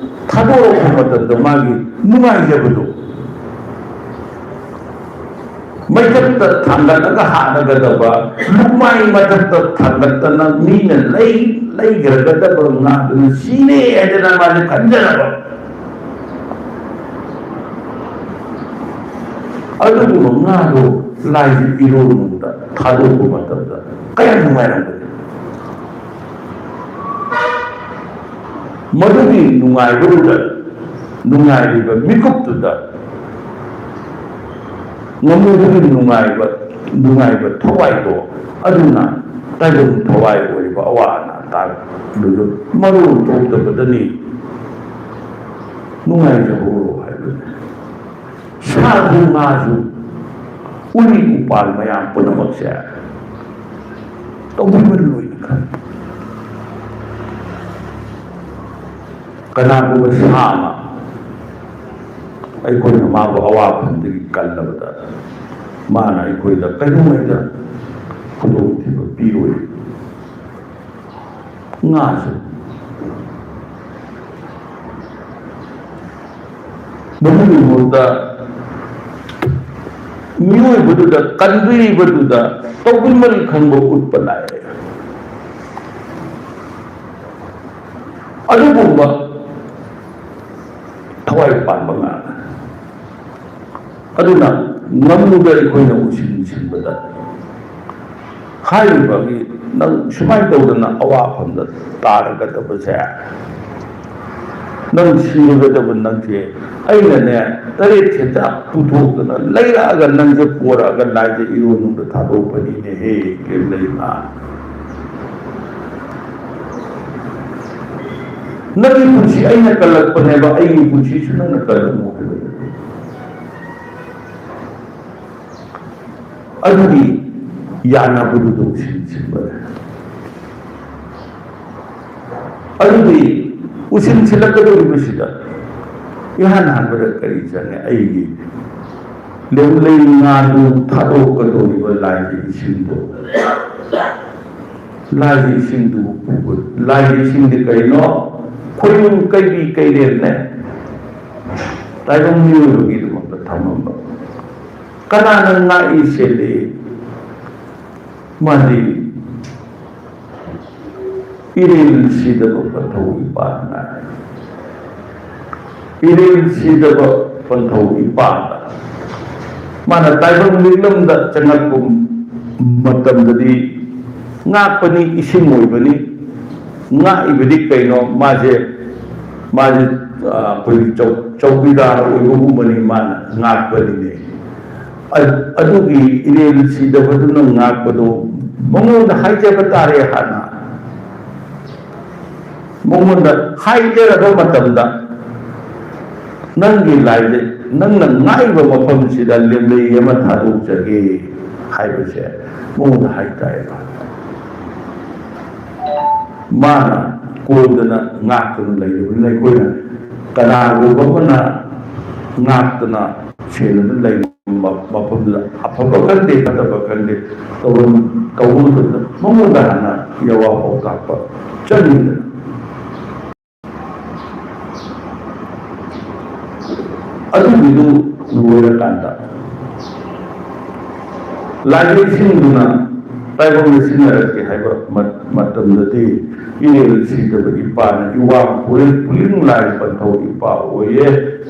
ꯊꯥꯗꯣꯔꯛꯄ ꯃꯇꯝꯗ ꯃꯥꯒꯤ ꯅꯨꯡꯉꯥꯏꯖꯕꯗꯣ, ꯃꯩꯊꯛꯇ ꯊꯥꯡꯒꯠꯂꯒ ꯍꯥꯠꯅꯒꯗꯕ, ꯂꯨꯛꯃꯥꯏ ꯃꯊꯛꯇ ꯊꯥꯡꯒꯠꯇꯅ ꯃꯤꯅ ꯂꯩ, ꯂꯩꯈ꯭ꯔꯒꯗꯕ ꯉꯥꯗꯨꯅ ꯁꯤꯅꯦ ꯍꯥꯏꯗꯅ ꯃꯥꯁꯦ ꯈꯟꯖꯔꯕ꯫ ꯑꯗꯨꯒꯨꯝꯕ ꯉꯥꯗꯣ ꯂꯥꯏꯒꯤ ꯏꯔꯣꯟꯕꯗ ꯊꯥꯗꯣꯛꯄ ꯃꯇꯝꯗ ꯀꯌꯥꯝ ꯅꯨꯡꯉꯥꯏꯔꯝꯒꯅꯤ? ꯃꯗꯨꯒꯤ ꯅꯨꯡꯉꯥꯏꯕꯗꯨꯗ, ꯅꯨꯡꯉꯥꯏꯔꯤꯕ ꯃꯤꯀꯨꯞꯇꯨꯗ ꯉꯥꯃꯨꯗꯨꯒꯤ ꯅꯨꯡꯉꯥꯏꯕ, ꯅꯨꯡꯉꯥꯏꯕ ꯊꯋꯥꯏꯗꯣ, ꯑꯗꯨꯅ ꯇꯥꯏꯕꯪ ꯊꯋꯥꯏ ꯑꯣꯏꯔꯤꯕ ꯑꯋꯥ ꯑꯅꯥ ꯇꯥꯕꯗꯨꯁꯨ ꯃꯔꯣꯟ ꯊꯣꯛꯇꯕꯗꯅꯤ꯫ ꯅꯨꯡꯉꯥꯏꯖꯍꯧꯔꯣ ꯍꯥꯏꯕꯅꯤ꯫ ꯁꯥꯁꯨ ꯉꯥꯁꯨ, ꯎꯔꯤ ꯎꯄꯥꯜ ꯃꯌꯥꯝ ꯄꯨꯝꯅꯃꯛꯁꯦ ꯇꯧꯕꯤꯃꯜꯂꯣꯏꯅ ꯈꯜꯂꯤ꯫ ꯀꯅꯥꯒꯨꯝꯕ ꯁꯥ ꯑꯃ ꯑꯩꯈꯣꯏꯅ ꯃꯥꯕꯨ ꯑꯋꯥꯐꯝꯗꯒꯤ ꯀꯜꯂꯕꯗ, ꯃꯥꯅ ꯑꯩꯈꯣꯏꯗ ꯀꯩꯗꯧꯉꯩꯗ ꯈꯨꯗꯣꯡꯊꯤꯕ ꯄꯤꯔꯣꯏ꯫ ꯉꯥꯁꯨ꯫ ꯃꯗꯨꯒꯤ ꯃꯍꯨꯠꯇ ꯃꯤꯑꯣꯏꯕꯗꯨꯗ, ꯀꯟꯕꯤꯔꯤꯕꯗꯨꯗ ꯇꯧꯕꯤꯃꯜ ꯈꯪꯕ ꯎꯠꯄ ꯂꯥꯛꯑꯦ꯫ ꯑꯗꯨꯒꯨꯝꯕ ꯊꯋꯥꯏ ꯄꯥꯟꯕ ꯉꯥꯛꯇꯅꯤ꯫ ꯑꯗꯨꯅ ꯉꯝꯃꯨꯗ ꯑꯩꯈꯣꯏꯅ ꯎꯁꯤꯟ ꯁꯤꯟꯕꯗ ꯍꯥꯏꯔꯤꯕꯒꯤ, ꯅꯪ ꯁꯨꯃꯥꯏꯅ ꯇꯧꯗꯅ ꯑꯋꯥꯐꯝꯗ ꯇꯥꯔꯒꯗꯕꯁꯦ, ꯅꯪ ꯁꯤꯔꯒꯗꯕ ꯅꯪꯁꯦ, ꯑꯩꯅꯅꯦ, ꯇꯔꯦꯠ ꯁꯦꯟꯖꯥ ꯄꯨꯊꯣꯛꯇꯅ ꯂꯩꯔꯛꯑꯒ ꯅꯪꯁꯦ ꯄꯣꯔꯛꯑꯒ ꯂꯥꯏꯁꯦ ꯏꯔꯣꯟꯅꯨꯡꯗ ꯊꯥꯗꯣꯛꯄꯅꯤꯅꯦꯍꯦ, ꯀꯩꯝ ꯂꯩ ꯃꯥ꯫ ꯅꯪꯒꯤ ꯄꯨꯟꯁꯤ ꯑꯩꯅ ꯀꯜꯂꯛꯄꯅꯦꯕ, ꯑꯩꯒꯤ ꯄꯨꯟꯁꯤꯁꯨ ꯅꯪꯅ ꯀꯜꯂꯛꯎ ꯍꯥꯏꯕ ꯅꯠꯇꯦ꯫ ꯑꯗꯨꯗꯤ ꯌꯥꯅꯕꯗꯨꯗ ꯎꯁꯤꯟꯁꯤꯟꯕꯅꯦ꯫ ꯑꯗꯨꯗꯤ ꯎꯁꯤꯟꯁꯤꯜꯂꯛꯀꯗꯧꯔꯤꯕꯁꯤꯗ ꯏꯍꯥꯟ ꯍꯥꯟꯕꯗ ꯀꯔꯤ ꯆꯪꯉꯦ? ꯑꯩꯒꯤ ꯂꯦꯝꯂꯩ ꯉꯥꯗꯨ ꯊꯥꯗꯣꯛꯀꯗꯧꯔꯤꯕ ꯂꯥꯏꯒꯤ ꯏꯁꯤꯡꯗꯣ, ꯂꯥꯏꯒꯤ ꯏꯁꯤꯡꯗꯨꯕꯨ ꯄꯨꯕ꯫ ꯂꯥꯏꯒꯤ ꯏꯁꯤꯡꯗꯤ ꯀꯩꯅꯣ? ꯈꯣꯏꯅꯨꯡ ꯀꯩꯕꯤ ꯀꯩꯔꯦꯜꯅꯦ꯫ ꯇꯥꯏꯕꯪ ꯃꯤꯑꯣꯏꯕꯒꯤꯗꯃꯛꯇ ꯊꯝꯃꯝꯕ꯫ ꯀꯅꯥꯅ ꯉꯥꯛꯏ ꯁꯦꯜꯂꯤ? ꯃꯥꯗꯤ ꯏꯔꯦꯜ ꯁꯤꯗꯕ ꯄꯟꯊꯧ ꯏꯄꯥꯅ ꯉꯥꯛꯏ꯫ ꯏꯔꯦꯜ ꯁꯤꯗꯕ ꯄꯟꯊꯧ ꯏꯄꯥꯅ꯫ ꯃꯥꯅ ꯇꯥꯏꯕꯪ ꯂꯤꯛꯂꯝꯗ ꯆꯪꯉꯛꯄ ꯃꯇꯝꯗꯗꯤ ꯉꯥꯛꯄꯅꯤ, ꯏꯁꯤꯡ ꯑꯣꯏꯕꯅꯤ꯫ ꯉꯥꯛꯏꯕꯗꯤ ꯀꯩꯅꯣ? ꯃꯥꯁꯦ, ꯃꯥꯁꯦ, ꯑ, ꯑꯩꯈꯣꯏꯒꯤ ꯆꯧ-, ꯆꯧꯀꯤꯗꯥꯔ ꯑꯣꯏꯕꯒꯨꯝꯕꯅꯤ, ꯃꯥꯅ ꯉꯥꯛꯄꯅꯤꯅꯦ꯫ ꯑ-, ꯑꯗꯨꯒꯤ ꯏꯔꯦꯜ ꯁꯤꯗꯕꯗꯨꯅ ꯉꯥꯛꯄꯗꯣ ꯃꯉꯣꯟꯗ ꯍꯥꯏꯖꯕ ꯇꯥꯔꯦ ꯍꯥꯟꯅ꯫ ꯃꯉꯣꯟꯗ ꯍꯥꯏꯖꯔꯕ ꯃꯇꯝꯗ, "ꯅꯪꯒꯤ ꯂꯥꯏꯁꯦ, ꯅꯪꯅ ꯉꯥꯛꯏꯕ ꯃꯐꯝꯁꯤꯗ ꯂꯦꯝꯂꯩ ꯑꯃ ꯊꯥꯗꯣꯛꯆꯒꯦ" ꯍꯥꯏꯕꯁꯦ ꯃꯉꯣꯟꯗ ꯍꯥꯏꯇꯥꯏꯕ꯫ ꯃꯥꯅ ꯀꯣꯟꯗꯅ ꯉꯥꯛꯇꯨꯅ ꯂꯩꯔꯕꯅꯤꯅ, ꯑꯩꯈꯣꯏꯅ ꯀꯅꯥꯒꯨꯝꯕ ꯑꯃꯅ ꯉꯥꯛꯇꯅ ꯁꯦꯟꯅꯗꯨꯅ ꯂꯩꯔꯤꯕ ꯃꯐꯝꯗꯨꯗ ꯑꯐꯕ ꯈꯪꯗꯦ, ꯐꯠꯇꯕ ꯈꯪꯗꯦ, ꯇꯧꯐꯝ ꯇꯧꯕ ꯃꯇꯝꯗ ꯃꯉꯣꯟꯗ ꯍꯥꯟꯅ ꯌꯥꯋꯥ ꯄꯥꯎꯇꯥꯛꯄ ꯆꯪꯉꯤꯗꯅ꯫ ꯑꯗꯨꯒꯤꯗꯨ ꯂꯣꯏꯔꯀꯥꯟꯗ ꯂꯥꯏꯔꯤꯛꯁꯤꯡꯗꯨꯅ ꯇꯥꯏꯕꯪꯗ ꯁꯤꯖꯤꯟꯅꯔꯛꯀꯦ ꯍꯥꯏꯕ ꯃ-, ꯃꯇꯝꯗꯗꯤ ꯏꯔꯦꯜ ꯁꯤꯗꯕ ꯏꯄꯥꯅ ꯏꯋꯥ ꯄꯨꯔꯦꯜ ꯄꯨꯂꯤꯡ ꯂꯥꯏ ꯄꯟꯊꯧ ꯏꯄꯥ ꯑꯣꯏꯌꯦ꯫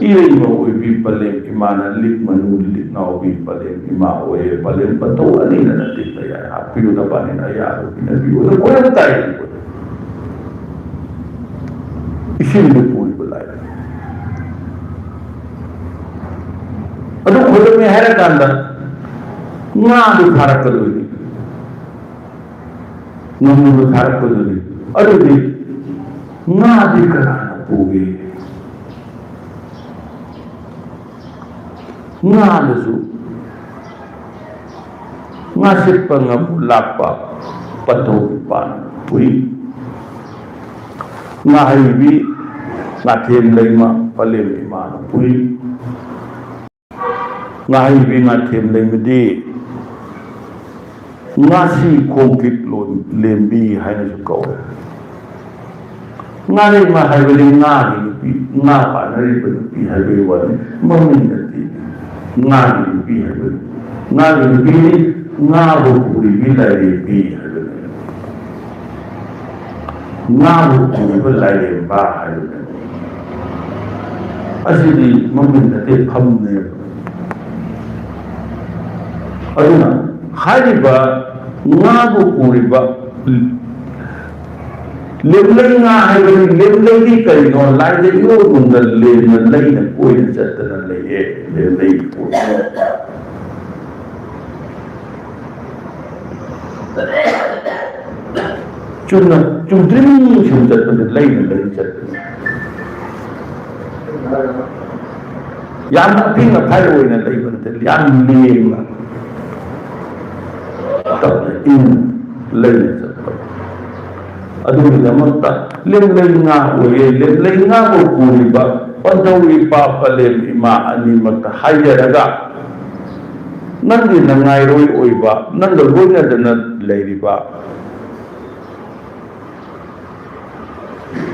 ꯏꯔꯩꯃ ꯑꯣꯏꯕꯤ ꯄꯂꯦꯝ ꯏꯃꯥꯅ ꯂꯤꯛ ꯃꯅꯨ ꯂꯤꯛ ꯉꯥꯎꯕꯤ ꯄꯂꯦꯝ ꯏꯃꯥ ꯑꯣꯏꯌꯦ꯫ ꯄꯂꯦꯝ ꯄꯟꯊꯧ ꯑꯅꯤꯅ ꯅꯠꯇꯦ ꯀꯌꯥ ꯍꯥꯞꯄꯤꯌꯨ ꯅꯕꯥꯅꯤꯅ ꯑꯌꯥꯕ ꯄꯤꯅꯕꯤꯌꯨ꯫ ꯑꯗꯨ ꯀꯣꯏꯔꯝ ꯇꯥꯏ꯫ ꯏꯁꯤꯡꯗꯨ ꯄꯨꯔꯤꯕ ꯂꯥꯏ꯫ ꯑꯗꯨ ꯈꯣꯏꯔꯝꯃꯦ ꯍꯥꯏꯔꯀꯥꯟꯗ ꯉꯥꯗꯨ ꯊꯥꯔꯛꯀꯗꯣꯏꯅꯤ, ꯉꯥꯃꯨꯗꯨ ꯊꯥꯔꯛꯀꯗꯣꯏꯅꯤ꯫ ꯑꯗꯨꯗꯤ ꯉꯥꯗꯤ ꯀꯅꯥꯅ ꯄꯨꯏ? ꯉꯥꯗꯁꯨ ꯉꯥꯁꯤꯠꯄ ꯉꯝꯃꯨ ꯂꯥꯛꯄ ꯄꯟꯊꯧ ꯏꯄꯥꯅ ꯄꯨꯏ꯫ ꯉꯥꯍꯩꯕꯤ ꯉꯥꯊꯦꯝ ꯂꯩꯃ ꯄꯂꯦꯝ ꯏꯃꯥꯅ ꯄꯨꯏ꯫ ꯉꯥꯍꯩꯕꯤ ꯉꯥꯊꯦꯝ ꯂꯩꯃꯗꯤ ꯉꯥꯁꯤ ꯈꯣꯡꯀꯤꯠ ꯂꯣꯟ ꯂꯦꯝꯕꯤ ꯍꯥꯏꯅꯁꯨ ꯀꯧꯋꯦ꯫ ꯉꯥꯔꯦꯝꯃ ꯍꯥꯏꯕꯗꯤ ꯉꯥꯒꯤ ꯅꯨꯄꯤ, ꯉꯥ ꯐꯥꯅꯔꯤꯕ ꯅꯨꯄꯤ ꯍꯥꯏꯕꯒꯤ ꯋꯥꯅꯤ, ꯃꯃꯤꯡ ꯅꯠꯇꯦ꯫ ꯉꯥꯒꯤ ꯅꯨꯄꯤ ꯍꯥꯏꯕꯅꯤ꯫ ꯉꯥꯒꯤ ꯅꯨꯄꯤꯅꯤ, ꯉꯥꯕꯨ ꯄꯨꯔꯤꯕꯤ ꯂꯥꯏꯔꯦꯝꯕꯤ ꯍꯥꯏꯕꯅꯤ꯫ ꯉꯥꯕꯨ ꯄꯨꯔꯤꯕ ꯂꯥꯏꯔꯦꯝꯕ ꯍꯥꯏꯕꯅꯤ꯫ ꯑꯁꯤꯗꯤ ꯃꯃꯤꯡ ꯅꯠꯇꯦ, ꯐꯝꯅꯦꯕ꯫ ꯑꯗꯨꯅ ꯍꯥꯏꯔꯤꯕ ꯉꯥꯕꯨ ꯄꯨꯔꯤꯕ ꯂꯦꯝꯂꯩ ꯉꯥ ꯍꯥꯏꯕꯅꯤ꯫ ꯂꯦꯝꯂꯩꯗꯤ ꯀꯔꯤꯅꯣ? ꯂꯥꯏꯗ ꯏꯔꯣꯜ ꯅꯨꯡꯗ ꯂꯦꯝꯅ ꯂꯩꯅ ꯀꯣꯏꯅ ꯆꯠꯇꯅ ꯂꯩꯌꯦ꯫ ꯂꯦꯝꯂꯩ ꯄꯣꯠ꯫ ꯆꯨꯝꯅ ꯆꯨꯝꯗ꯭ꯔꯤꯡ ꯁꯨꯝ ꯆꯠꯄꯗ ꯂꯩꯅ ꯂꯩ ꯆꯠꯄꯅꯤ꯫ ꯌꯥꯝꯅ ꯑꯐꯤꯡ ꯑꯐꯥꯏ ꯑꯣꯏꯅ ꯂꯩꯕ ꯅꯠꯇꯦ, ꯌꯥꯝ ꯂꯦꯝꯅ ꯇꯞꯅ ꯏꯪꯅ ꯂꯩꯅ ꯆꯠꯄ꯫ ꯑꯗꯨꯒꯤꯗꯃꯛꯇ ꯂꯦꯝꯂꯩ ꯉꯥ ꯑꯣꯏꯔꯦ, ꯂꯦꯝꯂꯩ ꯉꯥꯕꯨ ꯄꯨꯔꯤꯕ ꯄꯟꯊꯧ ꯏꯄꯥ ꯄꯂꯦꯝ ꯏꯃꯥ ꯑꯅꯤꯃꯛꯇ ꯍꯥꯏꯖꯔꯒ, ꯅꯪꯒꯤ ꯅꯉꯥꯏꯔꯣꯏ ꯑꯣꯏꯕ, ꯅꯪꯒ ꯂꯣꯏꯅꯗꯅ ꯂꯩꯔꯤꯕ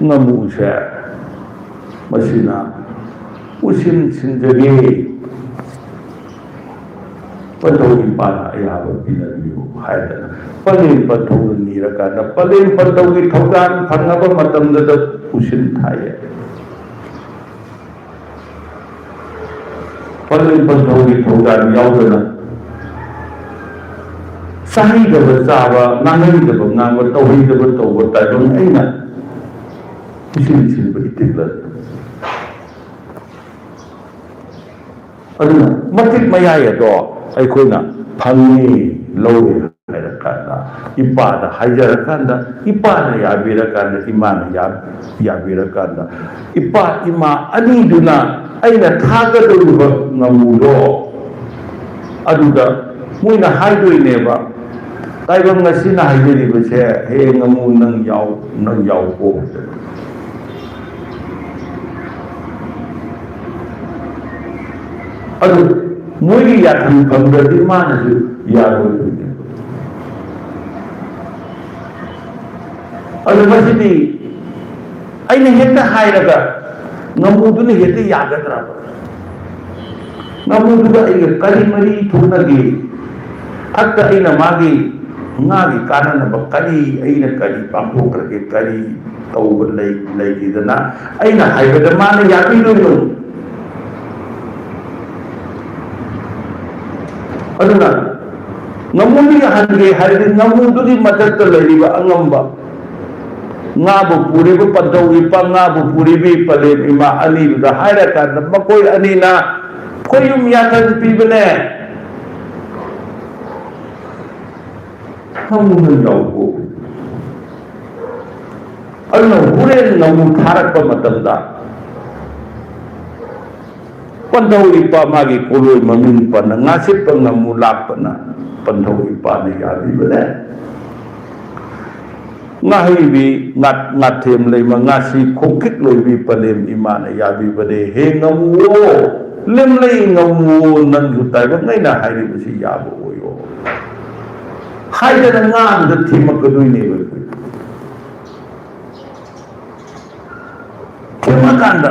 ꯉꯥꯃꯨꯁꯦ, ꯃꯁꯤꯅ ꯎꯁꯤꯟ ꯁꯤꯟꯖꯒꯦ, ꯄꯟꯊꯧ ꯏꯄꯥꯅ ꯑꯌꯥꯕ ꯄꯤꯅꯕꯤꯌꯨ ꯍꯥꯏꯗꯅ ꯄꯂꯦꯝ ꯄꯟꯊꯧꯗ ꯅꯤꯔꯀꯥꯟꯗ, ꯄꯂꯦꯝ ꯄꯟꯊꯧꯒꯤ ꯊꯧꯖꯥꯜ ꯐꯪꯉꯕ ꯃꯇꯝꯗꯨꯗ ꯎꯁꯤꯟ ꯊꯥꯏꯌꯦ꯫ ꯄꯂꯦꯝ ꯄꯟꯊꯧꯒꯤ ꯊꯧꯖꯥꯜ ꯌꯥꯎꯗꯅ ꯆꯥꯍꯩꯗꯕ ꯆꯥꯕ, ꯉꯥꯡꯍꯩꯗꯕ ꯉꯥꯡꯕ, ꯇꯧꯍꯩꯗꯕ ꯇꯧꯕ ꯇꯥꯏꯕꯪ ꯑꯩꯅ ꯎꯁꯤꯟ ꯁꯤꯟꯕ ꯏꯇꯤꯛꯂ? ꯑꯗꯨꯅ ꯃꯇꯤꯛ ꯃꯌꯥꯏ ꯑꯗꯣ ꯑꯩꯈꯣꯏꯅ ꯐꯪꯉꯤ, ꯂꯧꯔꯦ ꯍꯥꯏꯔꯀꯥꯟꯗ, ꯏꯄꯥꯗ ꯍꯥꯏꯖꯔꯀꯥꯟꯗ, ꯏꯄꯥꯅ ꯌꯥꯕꯤꯔꯀꯥꯟꯗ, ꯏꯃꯥꯅ ꯌꯥ-, ꯌꯥꯕꯤꯔꯀꯥꯟꯗ, ꯏꯄꯥ ꯏꯃꯥ ꯑꯅꯤꯗꯨꯅ ꯑꯩꯅ ꯊꯥꯒꯗꯧꯔꯤꯕ ꯉꯥꯃꯨꯗꯣ ꯑꯗꯨꯗ ꯃꯣꯏꯅ ꯍꯥꯏꯗꯣꯏꯅꯦꯕ, "ꯇꯥꯏꯕꯪ ꯉꯁꯤꯅ ꯍꯥꯏꯖꯔꯤꯕꯁꯦ, ꯍꯌꯦꯡ ꯉꯥꯃꯨ ꯅꯪ ꯌꯥꯎ-, ꯅꯪ ꯌꯥꯎꯀꯣ" ꯍꯥꯏꯗꯅ꯫ ꯑꯗꯨ ꯃꯣꯏꯒꯤ ꯌꯥꯊꯪ ꯐꯪꯗ꯭ꯔꯗꯤ ꯃꯥꯅꯁꯨ ꯌꯥꯔꯣꯏꯗꯣꯏꯅꯦꯕ꯫ ꯑꯗꯨ ꯃꯁꯤꯗꯤ ꯑꯩꯅ ꯍꯦꯛꯇ ꯍꯥꯏꯔꯒ ꯉꯥꯃꯨꯗꯨꯅ ꯍꯦꯛꯇ ꯌꯥꯒꯗ꯭ꯔꯕ? ꯉꯥꯃꯨꯗꯨꯒ ꯑꯩꯒ ꯀꯔꯤ ꯃꯔꯤ ꯊꯣꯛꯅꯒꯦ? ꯍꯛꯇ ꯑꯩꯅ ꯃꯥꯒꯤ ꯉꯥꯒꯤ ꯀꯥꯟꯅꯅꯕ ꯀꯔꯤ, ꯑꯩꯅ ꯀꯔꯤ ꯄꯥꯡꯊꯣꯛꯈ꯭ꯔꯒꯦ, ꯀꯔꯤ ꯇꯧꯕ ꯂꯩ-, ꯂꯩꯈꯤꯗꯅ ꯑꯩꯅ ꯍꯥꯏꯕꯗ ꯃꯥꯅ ꯌꯥꯕꯤꯔꯣꯏꯗꯧ? ꯑꯗꯨꯅ ꯉꯥꯃꯨꯗꯨ ꯌꯥꯍꯟꯒꯦ ꯍꯥꯏꯔꯗꯤ ꯉꯥꯃꯨꯗꯨꯒꯤ ꯃꯊꯛꯇ ꯂꯩꯔꯤꯕ ꯑꯉꯝꯕ ꯉꯥꯕꯨ ꯄꯨꯔꯤꯕ ꯄꯟꯊꯧ ꯏꯄꯥ, ꯉꯥꯕꯨ ꯄꯨꯔꯤꯕꯤ ꯄꯂꯦꯝ ꯏꯃꯥ ꯑꯅꯤꯗꯨꯗ ꯍꯥꯏꯔꯀꯥꯟꯗ ꯃꯈꯣꯏ ꯑꯅꯤꯅ ꯈꯣꯏꯌꯨꯝ ꯌꯥꯊꯪ ꯄꯤꯕꯅꯦ꯫ ꯉꯥꯃꯨ ꯅꯪ ꯌꯥꯎꯀꯣ꯫ ꯑꯗꯨꯅ ꯍꯣꯔꯦꯟ ꯉꯥꯃꯨ ꯊꯥꯔꯛꯄ ꯃꯇꯝꯗ ꯄꯟꯊꯧ ꯏꯄꯥ ꯃꯥꯒꯤ ꯀꯣꯂꯣꯏ ꯃꯃꯤꯡ ꯄꯟꯅ ꯉꯥꯁꯤꯠꯄ ꯉꯥꯃꯨ ꯂꯥꯛꯄꯅ ꯄꯟꯊꯧ ꯏꯄꯥꯅ ꯌꯥꯕꯤꯕꯅꯦ꯫ ꯉꯥꯍꯩꯕꯤ ꯉꯥ-, ꯉꯥꯊꯦꯝ ꯂꯩꯃ ꯉꯥꯁꯤ ꯈꯣꯡꯈꯤꯛ ꯂꯣꯏꯕꯤ ꯄꯂꯦꯝ ꯏꯃꯥꯅ ꯌꯥꯕꯤꯕꯅꯦ꯫ ꯍꯦ ꯉꯥꯃꯨꯋꯣ, ꯂꯦꯝꯂꯩ ꯉꯥꯃꯨꯋꯣ, ꯅꯪꯁꯨ ꯇꯥꯏꯕꯪ ꯑꯩꯅ ꯍꯥꯏꯔꯤꯕꯁꯤ ꯌꯥꯕ ꯑꯣꯏꯌꯣ ꯍꯥꯏꯗꯅ ꯉꯥꯗꯨꯗ ꯊꯦꯝꯃꯛꯀꯗꯣꯏꯅꯦꯕ ꯑꯩꯈꯣꯏ꯫ ꯊꯦꯝꯃꯀꯥꯟꯗ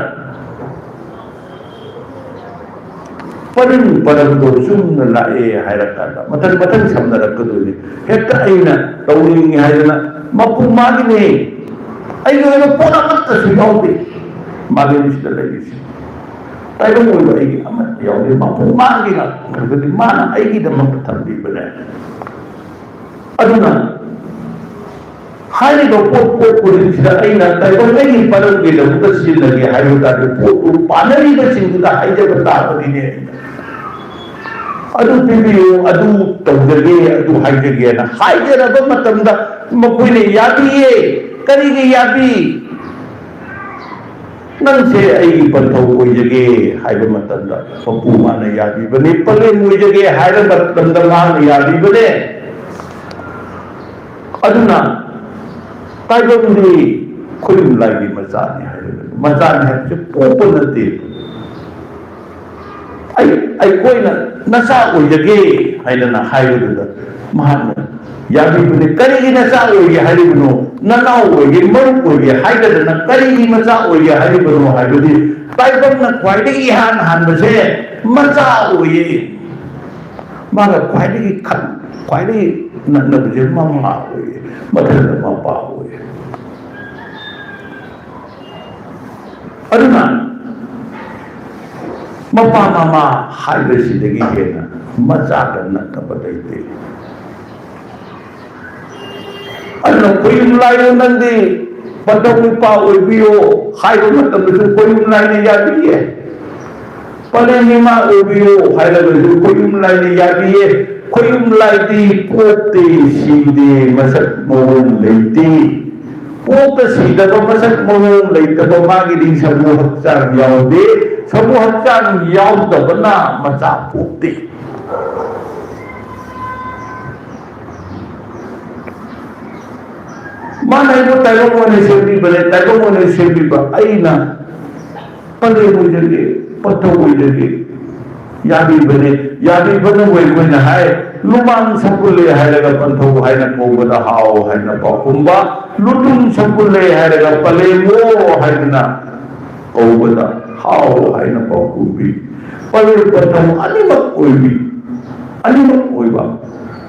ꯄꯔꯤꯡ ꯄꯔꯝꯗꯣ ꯆꯨꯝꯅ ꯂꯥꯛꯑꯦ ꯍꯥꯏꯔꯀꯥꯟꯗ ꯃꯊꯪ ꯃꯊꯪ ꯁꯝꯅꯔꯛꯀꯗꯣꯏꯅꯤ꯫ ꯍꯦꯛꯇ ꯑꯩꯅ ꯇꯧꯅꯤꯡꯉꯤ ꯍꯥꯏꯗꯅ ꯃꯄꯨ ꯃꯥꯒꯤꯅꯦ, ꯑꯩꯒꯤ ꯑꯣꯏꯕ ꯄꯣꯠ ꯑꯃꯠꯇꯁꯨ ꯌꯥꯎꯗꯦ ꯃꯥꯂꯦꯝꯁꯤꯗ ꯂꯩꯔꯤꯁꯦ꯫ ꯇꯥꯏꯕꯪ ꯑꯣꯏꯕ ꯑꯩꯒꯤ ꯑꯃꯠꯇ ꯌꯥꯎꯗꯦ, ꯃꯄꯨ ꯃꯥꯒꯤ ꯉꯥꯛꯇꯅꯤ, ꯃꯥꯅ ꯑꯩꯒꯤꯗꯃꯛꯇ ꯊꯝꯕꯤꯕꯅꯦ꯫ ꯑꯗꯨꯅ ꯍꯥꯏꯔꯤꯕ ꯄꯣꯠ ꯄꯣꯠ ꯈꯨꯗꯤꯡꯁꯤꯗ ꯑꯩꯅ ꯇꯥꯏꯕꯪ ꯑꯩꯒꯤ ꯄꯔꯝꯒꯤꯗꯃꯛꯇ ꯁꯤꯖꯤꯟꯅꯒꯦ ꯍꯥꯏꯕ ꯇꯥꯔꯗꯤ ꯄꯣꯠꯇꯨ ꯄꯥꯟꯅꯔꯤꯕꯁꯤꯡꯗꯨꯗ ꯍꯥꯏꯖꯕ ꯇꯥꯕꯅꯤꯅꯦ꯫ ꯑꯗꯨ ꯄꯤꯕꯤꯌꯨ, ꯑꯗꯨ ꯇꯧꯖꯒꯦ, ꯑꯗꯨ ꯍꯥꯏꯖꯒꯦꯅ ꯍꯥꯏꯖꯔꯕ ꯃꯇꯝꯗ ꯃꯈꯣꯏꯅ ꯌꯥꯕꯤꯌꯦ꯫ ꯀꯔꯤꯒꯤ ꯌꯥꯕꯤ? "ꯅꯪꯁꯦ ꯑꯩꯒꯤ ꯄꯟꯊꯧ ꯑꯣꯏꯖꯒꯦ" ꯍꯥꯏꯕ ꯃꯇꯝꯗ ꯃꯄꯨ ꯃꯥꯅ ꯌꯥꯕꯤꯕꯅꯤ, "ꯄꯂꯦꯝ ꯑꯣꯏꯖꯒꯦ" ꯍꯥꯏꯕ ꯃꯇꯝꯗ ꯃꯥꯅ ꯌꯥꯕꯤꯕꯅꯦ꯫ ꯑꯗꯨꯅ ꯇꯥꯏꯕꯪꯗꯤ ꯈꯣꯏꯌꯨꯝ ꯂꯥꯏꯒꯤ ꯃꯆꯥꯅꯤ ꯍꯥꯏꯔꯒ, ꯃꯆꯥꯅꯤ ꯍꯥꯏꯕꯁꯦ ꯄꯣꯛꯄ ꯅꯠꯇꯦ꯫ ꯑꯩ, ꯑꯩꯈꯣꯏꯅ "ꯅꯆꯥ ꯑꯣꯏꯖꯒꯦ" ꯍꯥꯏꯗꯅ ꯍꯥꯏꯕꯗꯨꯗ ꯃꯍꯥꯛꯅ ꯌꯥꯕꯤꯕꯅꯤ꯫ "ꯀꯔꯤꯒꯤ ꯅꯆꯥ ꯑꯣꯏꯒꯦ ꯍꯥꯏꯔꯤꯕꯅꯣ? ꯅꯅꯥꯎ ꯑꯣꯏꯒꯦ, ꯃꯔꯨꯞ ꯑꯣꯏꯒꯦ ꯍꯥꯏꯗꯗꯅ ꯀꯔꯤꯒꯤ ꯃꯆꯥ ꯑꯣꯏꯒꯦ ꯍꯥꯏꯔꯤꯕꯅꯣ?" ꯍꯥꯏꯕꯗꯤ ꯇꯥꯏꯕꯪꯅ ꯈ꯭ꯋꯥꯏꯗꯒꯤ ꯏꯍꯥꯟ ꯍꯥꯟꯕꯁꯦ ꯃꯆꯥ ꯑꯣꯏꯌꯦ꯫ ꯃꯥꯒ ꯈ꯭ꯋꯥꯏꯗꯒꯤ ꯈꯟ-, ꯈ꯭ꯋꯥꯏꯗꯒꯤ ꯅꯛꯅꯕꯁꯦ ꯃꯃꯥ ꯑꯣꯏꯌꯦ, ꯃꯊꯪꯗ ꯃꯄꯥ ꯑꯣꯏꯌꯦ꯫ ꯑꯗꯨꯅ ꯃꯄꯥ ꯃꯃꯥ ꯍꯥꯏꯕꯁꯤꯗꯒꯤ ꯍꯦꯟꯅ ꯃꯆꯥꯒ ꯅꯛꯅꯕ ꯂꯩꯇꯦ꯫ ꯑꯗꯨꯅ "ꯈꯣꯏꯌꯨꯝ ꯂꯥꯏꯌꯣ, ꯅꯪꯗꯤ ꯄꯟꯊꯧ ꯅꯨꯄꯥ ꯑꯣꯏꯕꯤꯌꯣ" ꯍꯥꯏꯕ ꯃꯇꯝꯗꯁꯨ ꯈꯣꯏꯌꯨꯝ ꯂꯥꯏꯅ ꯌꯥꯕꯤꯌꯦ꯫ "ꯄꯂꯦꯝ ꯏꯃꯥ ꯑꯣꯏꯕꯤꯌꯣ" ꯍꯥꯏꯔꯒꯁꯨ ꯈꯣꯏꯌꯨꯝ ꯂꯥꯏꯅ ꯌꯥꯕꯤꯌꯦ꯫ ꯈꯣꯏꯌꯨꯝ ꯂꯥꯏꯗꯤ ꯄꯣꯛꯇꯦ, ꯁꯤꯗꯦ, ꯃꯁꯛ ꯃꯑꯣꯡ ꯂꯩꯇꯦ꯫ ꯄꯣꯛꯇ ꯁꯤꯗꯕ, ꯃꯁꯛ ꯃꯑꯣꯡ ꯂꯩꯇꯕ ꯃꯥꯒꯤꯗꯤ ꯁꯔꯨ ꯍꯛꯆꯥꯡ ꯌꯥꯎꯗꯦ꯫ ꯁꯔꯨ ꯍꯛꯆꯥꯡ ꯌꯥꯎꯗꯕꯅ ꯃꯆꯥ ꯄꯣꯛꯇꯦ꯫ ꯃꯥꯅ ꯑꯩꯕꯨ ꯇꯥꯏꯕꯪ ꯑꯣꯏꯅ ꯁꯦꯝꯕꯤꯕꯅꯦ, ꯇꯥꯏꯕꯪ ꯑꯣꯏꯅ ꯁꯦꯝꯕꯤꯕ ꯑꯩꯅ ꯄꯂꯦꯝ ꯑꯣꯏꯖꯒꯦ, ꯄꯟꯊꯧ ꯑꯣꯏꯖꯒꯦ꯫ ꯌꯥꯕꯤꯕꯅꯦ, ꯌꯥꯕꯤꯕꯅꯕꯨ ꯑꯩꯈꯣꯏꯅ ꯍꯥꯏ, ꯂꯨꯃꯥꯡ ꯁꯛꯀꯨꯜꯂꯦ ꯍꯥꯏꯔꯒ ꯄꯟꯊꯧ ꯍꯥꯏꯅ ꯀꯧꯕꯗ ꯍꯥꯎ ꯍꯥꯏꯅ ꯄꯥꯎꯈꯨꯝꯕ, ꯂꯨꯇꯨꯝ ꯁꯛꯀꯨꯜꯂꯦ ꯍꯥꯏꯔꯒ ꯄꯂꯦꯝꯉꯣ ꯍꯥꯏꯗꯨꯅ ꯀꯧꯕꯗ ꯍꯥꯎ ꯍꯥꯏꯅ ꯄꯥꯎꯈꯨꯝꯕꯤ꯫ ꯄꯂꯦꯝ ꯄꯟꯊꯧ ꯑꯅꯤꯃꯛ ꯑꯣꯏꯕꯤ, ꯑꯅꯤꯃꯛ ꯑꯣꯏꯕ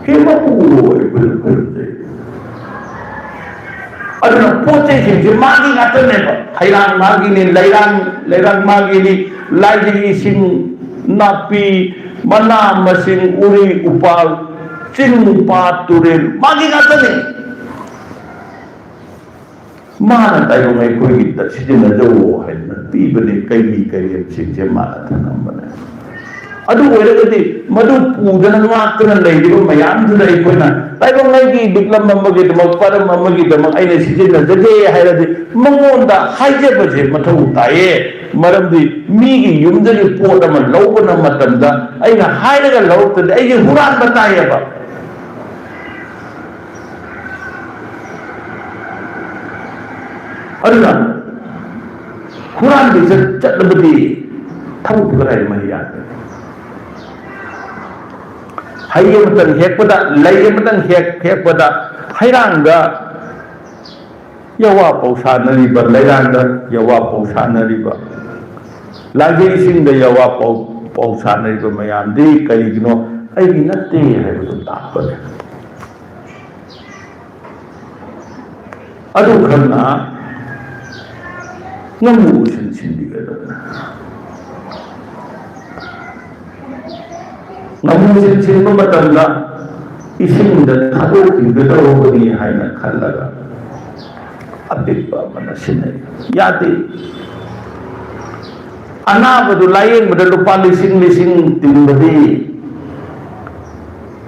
ꯍꯦ ꯃꯄꯨ ꯑꯩꯈꯣꯏꯅ ꯈꯨꯔꯨꯝꯖꯩ꯫ ꯑꯗꯨꯅ ꯄꯣꯠ ꯆꯩꯁꯤꯡꯁꯦ ꯃꯥꯒꯤ ꯉꯥꯛꯇꯅꯦꯕ꯫ ꯍꯩꯔꯥꯡ ꯃꯥꯒꯤꯅꯤ, ꯂꯩꯔꯥꯡ, ꯂꯩꯔꯥꯡ ꯃꯥꯒꯤꯅꯤ, ꯂꯥꯏꯗꯒꯤ ꯏꯁꯤꯡ, ꯅꯥꯄꯤ, ꯃꯅꯥ ꯃꯁꯤꯡ, ꯎꯔꯤ ꯎꯄꯥꯜ, ꯆꯤꯡ ꯄꯥꯠ ꯇꯨꯔꯦꯜ ꯃꯥꯒꯤ ꯉꯥꯛꯇꯅꯤ꯫ ꯃꯥꯅ ꯇꯥꯏꯕꯪ ꯑꯩꯈꯣꯏꯒꯤꯗ ꯁꯤꯖꯤꯟꯅꯖꯧ ꯍꯥꯏꯗꯅ ꯄꯤꯕꯅꯤ꯫ ꯀꯩꯒꯤ ꯀꯩꯔꯦꯝꯁꯤꯡꯁꯦ ꯃꯥꯅ ꯊꯅꯝꯕꯅꯦ꯫ ꯑꯗꯨ ꯑꯣꯏꯔꯒꯗꯤ ꯃꯗꯨ ꯄꯨꯗꯅ ꯉꯥꯛꯇꯅ ꯂꯩꯔꯤꯕ ꯃꯌꯥꯝꯗꯨꯗ ꯑꯩꯈꯣꯏꯅ ꯇꯥꯏꯕꯪ ꯑꯩꯒꯤ ꯂꯤꯛꯂꯝ ꯑꯃꯒꯤꯗꯃꯛ, ꯄꯔꯝ ꯑꯃꯒꯤꯗꯃꯛ ꯑꯩꯅ ꯁꯤꯖꯤꯟꯅꯖꯒꯦ ꯍꯥꯏꯔꯗꯤ ꯃꯉꯣꯟꯗ ꯍꯥꯏꯖꯕꯁꯦ ꯃꯊꯧ ꯇꯥꯏꯌꯦ꯫ ꯃꯔꯝꯗꯤ ꯃꯤꯒꯤ ꯌꯨꯝꯗꯒꯤ ꯄꯣꯠ ꯑꯃ ꯂꯧꯕꯅ ꯃꯇꯝꯗ ꯑꯩꯅ ꯍꯥꯏꯔꯒ ꯂꯧꯔꯛꯇꯗꯤ ꯑꯩꯒꯤ ꯍꯨꯔꯥꯟꯕ ꯇꯥꯏꯌꯦꯕ꯫ ꯑꯗꯨꯅ ꯍꯨꯔꯥꯟꯕ ꯆꯠ-, ꯆꯠꯂꯕꯗꯤ ꯊꯕꯛ ꯀꯗꯥꯏꯗ ꯃꯍꯩ ꯌꯥꯟꯒꯅꯤ? ꯍꯩ ꯑꯃꯇꯪ ꯍꯦꯛꯄꯗ, ꯂꯩ ꯑꯃꯇꯪ ꯍꯦꯛ-, ꯍꯦꯛꯄꯗ ꯍꯩꯔꯥꯡꯗ ꯌꯥꯋꯥ ꯄꯥꯎ ꯁꯥꯟꯅꯔꯤꯕ, ꯂꯩꯔꯥꯡꯗ ꯌꯥꯋꯥ ꯄꯥꯎ ꯁꯥꯟꯅꯔꯤꯕ, ꯂꯥꯏꯖꯩꯁꯤꯡꯗ ꯌꯥꯋꯥ ꯄꯥꯎ, ꯄꯥꯎ ꯁꯥꯟꯅꯔꯤꯕ ꯃꯌꯥꯝꯗꯤ ꯀꯔꯤꯒꯤꯅꯣ? ꯑꯩꯒꯤ ꯅꯠꯇꯦ ꯍꯥꯏꯕꯗꯨ ꯇꯥꯛꯄꯅꯦ꯫ ꯑꯗꯨꯈꯛꯅ ꯉꯝꯃꯨ ꯎꯁꯤꯟ ꯁꯤꯟꯕꯤꯒꯗꯕꯅꯤ꯫ ꯉꯝꯃꯨ ꯎꯁꯤꯟ ꯁꯤꯟꯕ ꯃꯇꯝꯗ ꯏꯁꯤꯡꯗ ꯊꯥꯗꯣꯛꯈꯤꯒꯗꯧꯔꯕꯅꯤ ꯍꯥꯏꯅ ꯈꯜꯂꯒ ꯑꯄꯤꯛꯄ ꯑꯃꯅ ꯁꯤꯟꯅꯩ꯫ ꯌꯥꯗꯦ꯫ ꯑꯅꯥꯕꯗꯨ ꯂꯥꯌꯦꯡꯕꯗ ꯂꯨꯄꯥ ꯂꯤꯁꯤꯡ ꯂꯤꯁꯤꯡ ꯇꯤꯡꯕꯗꯤ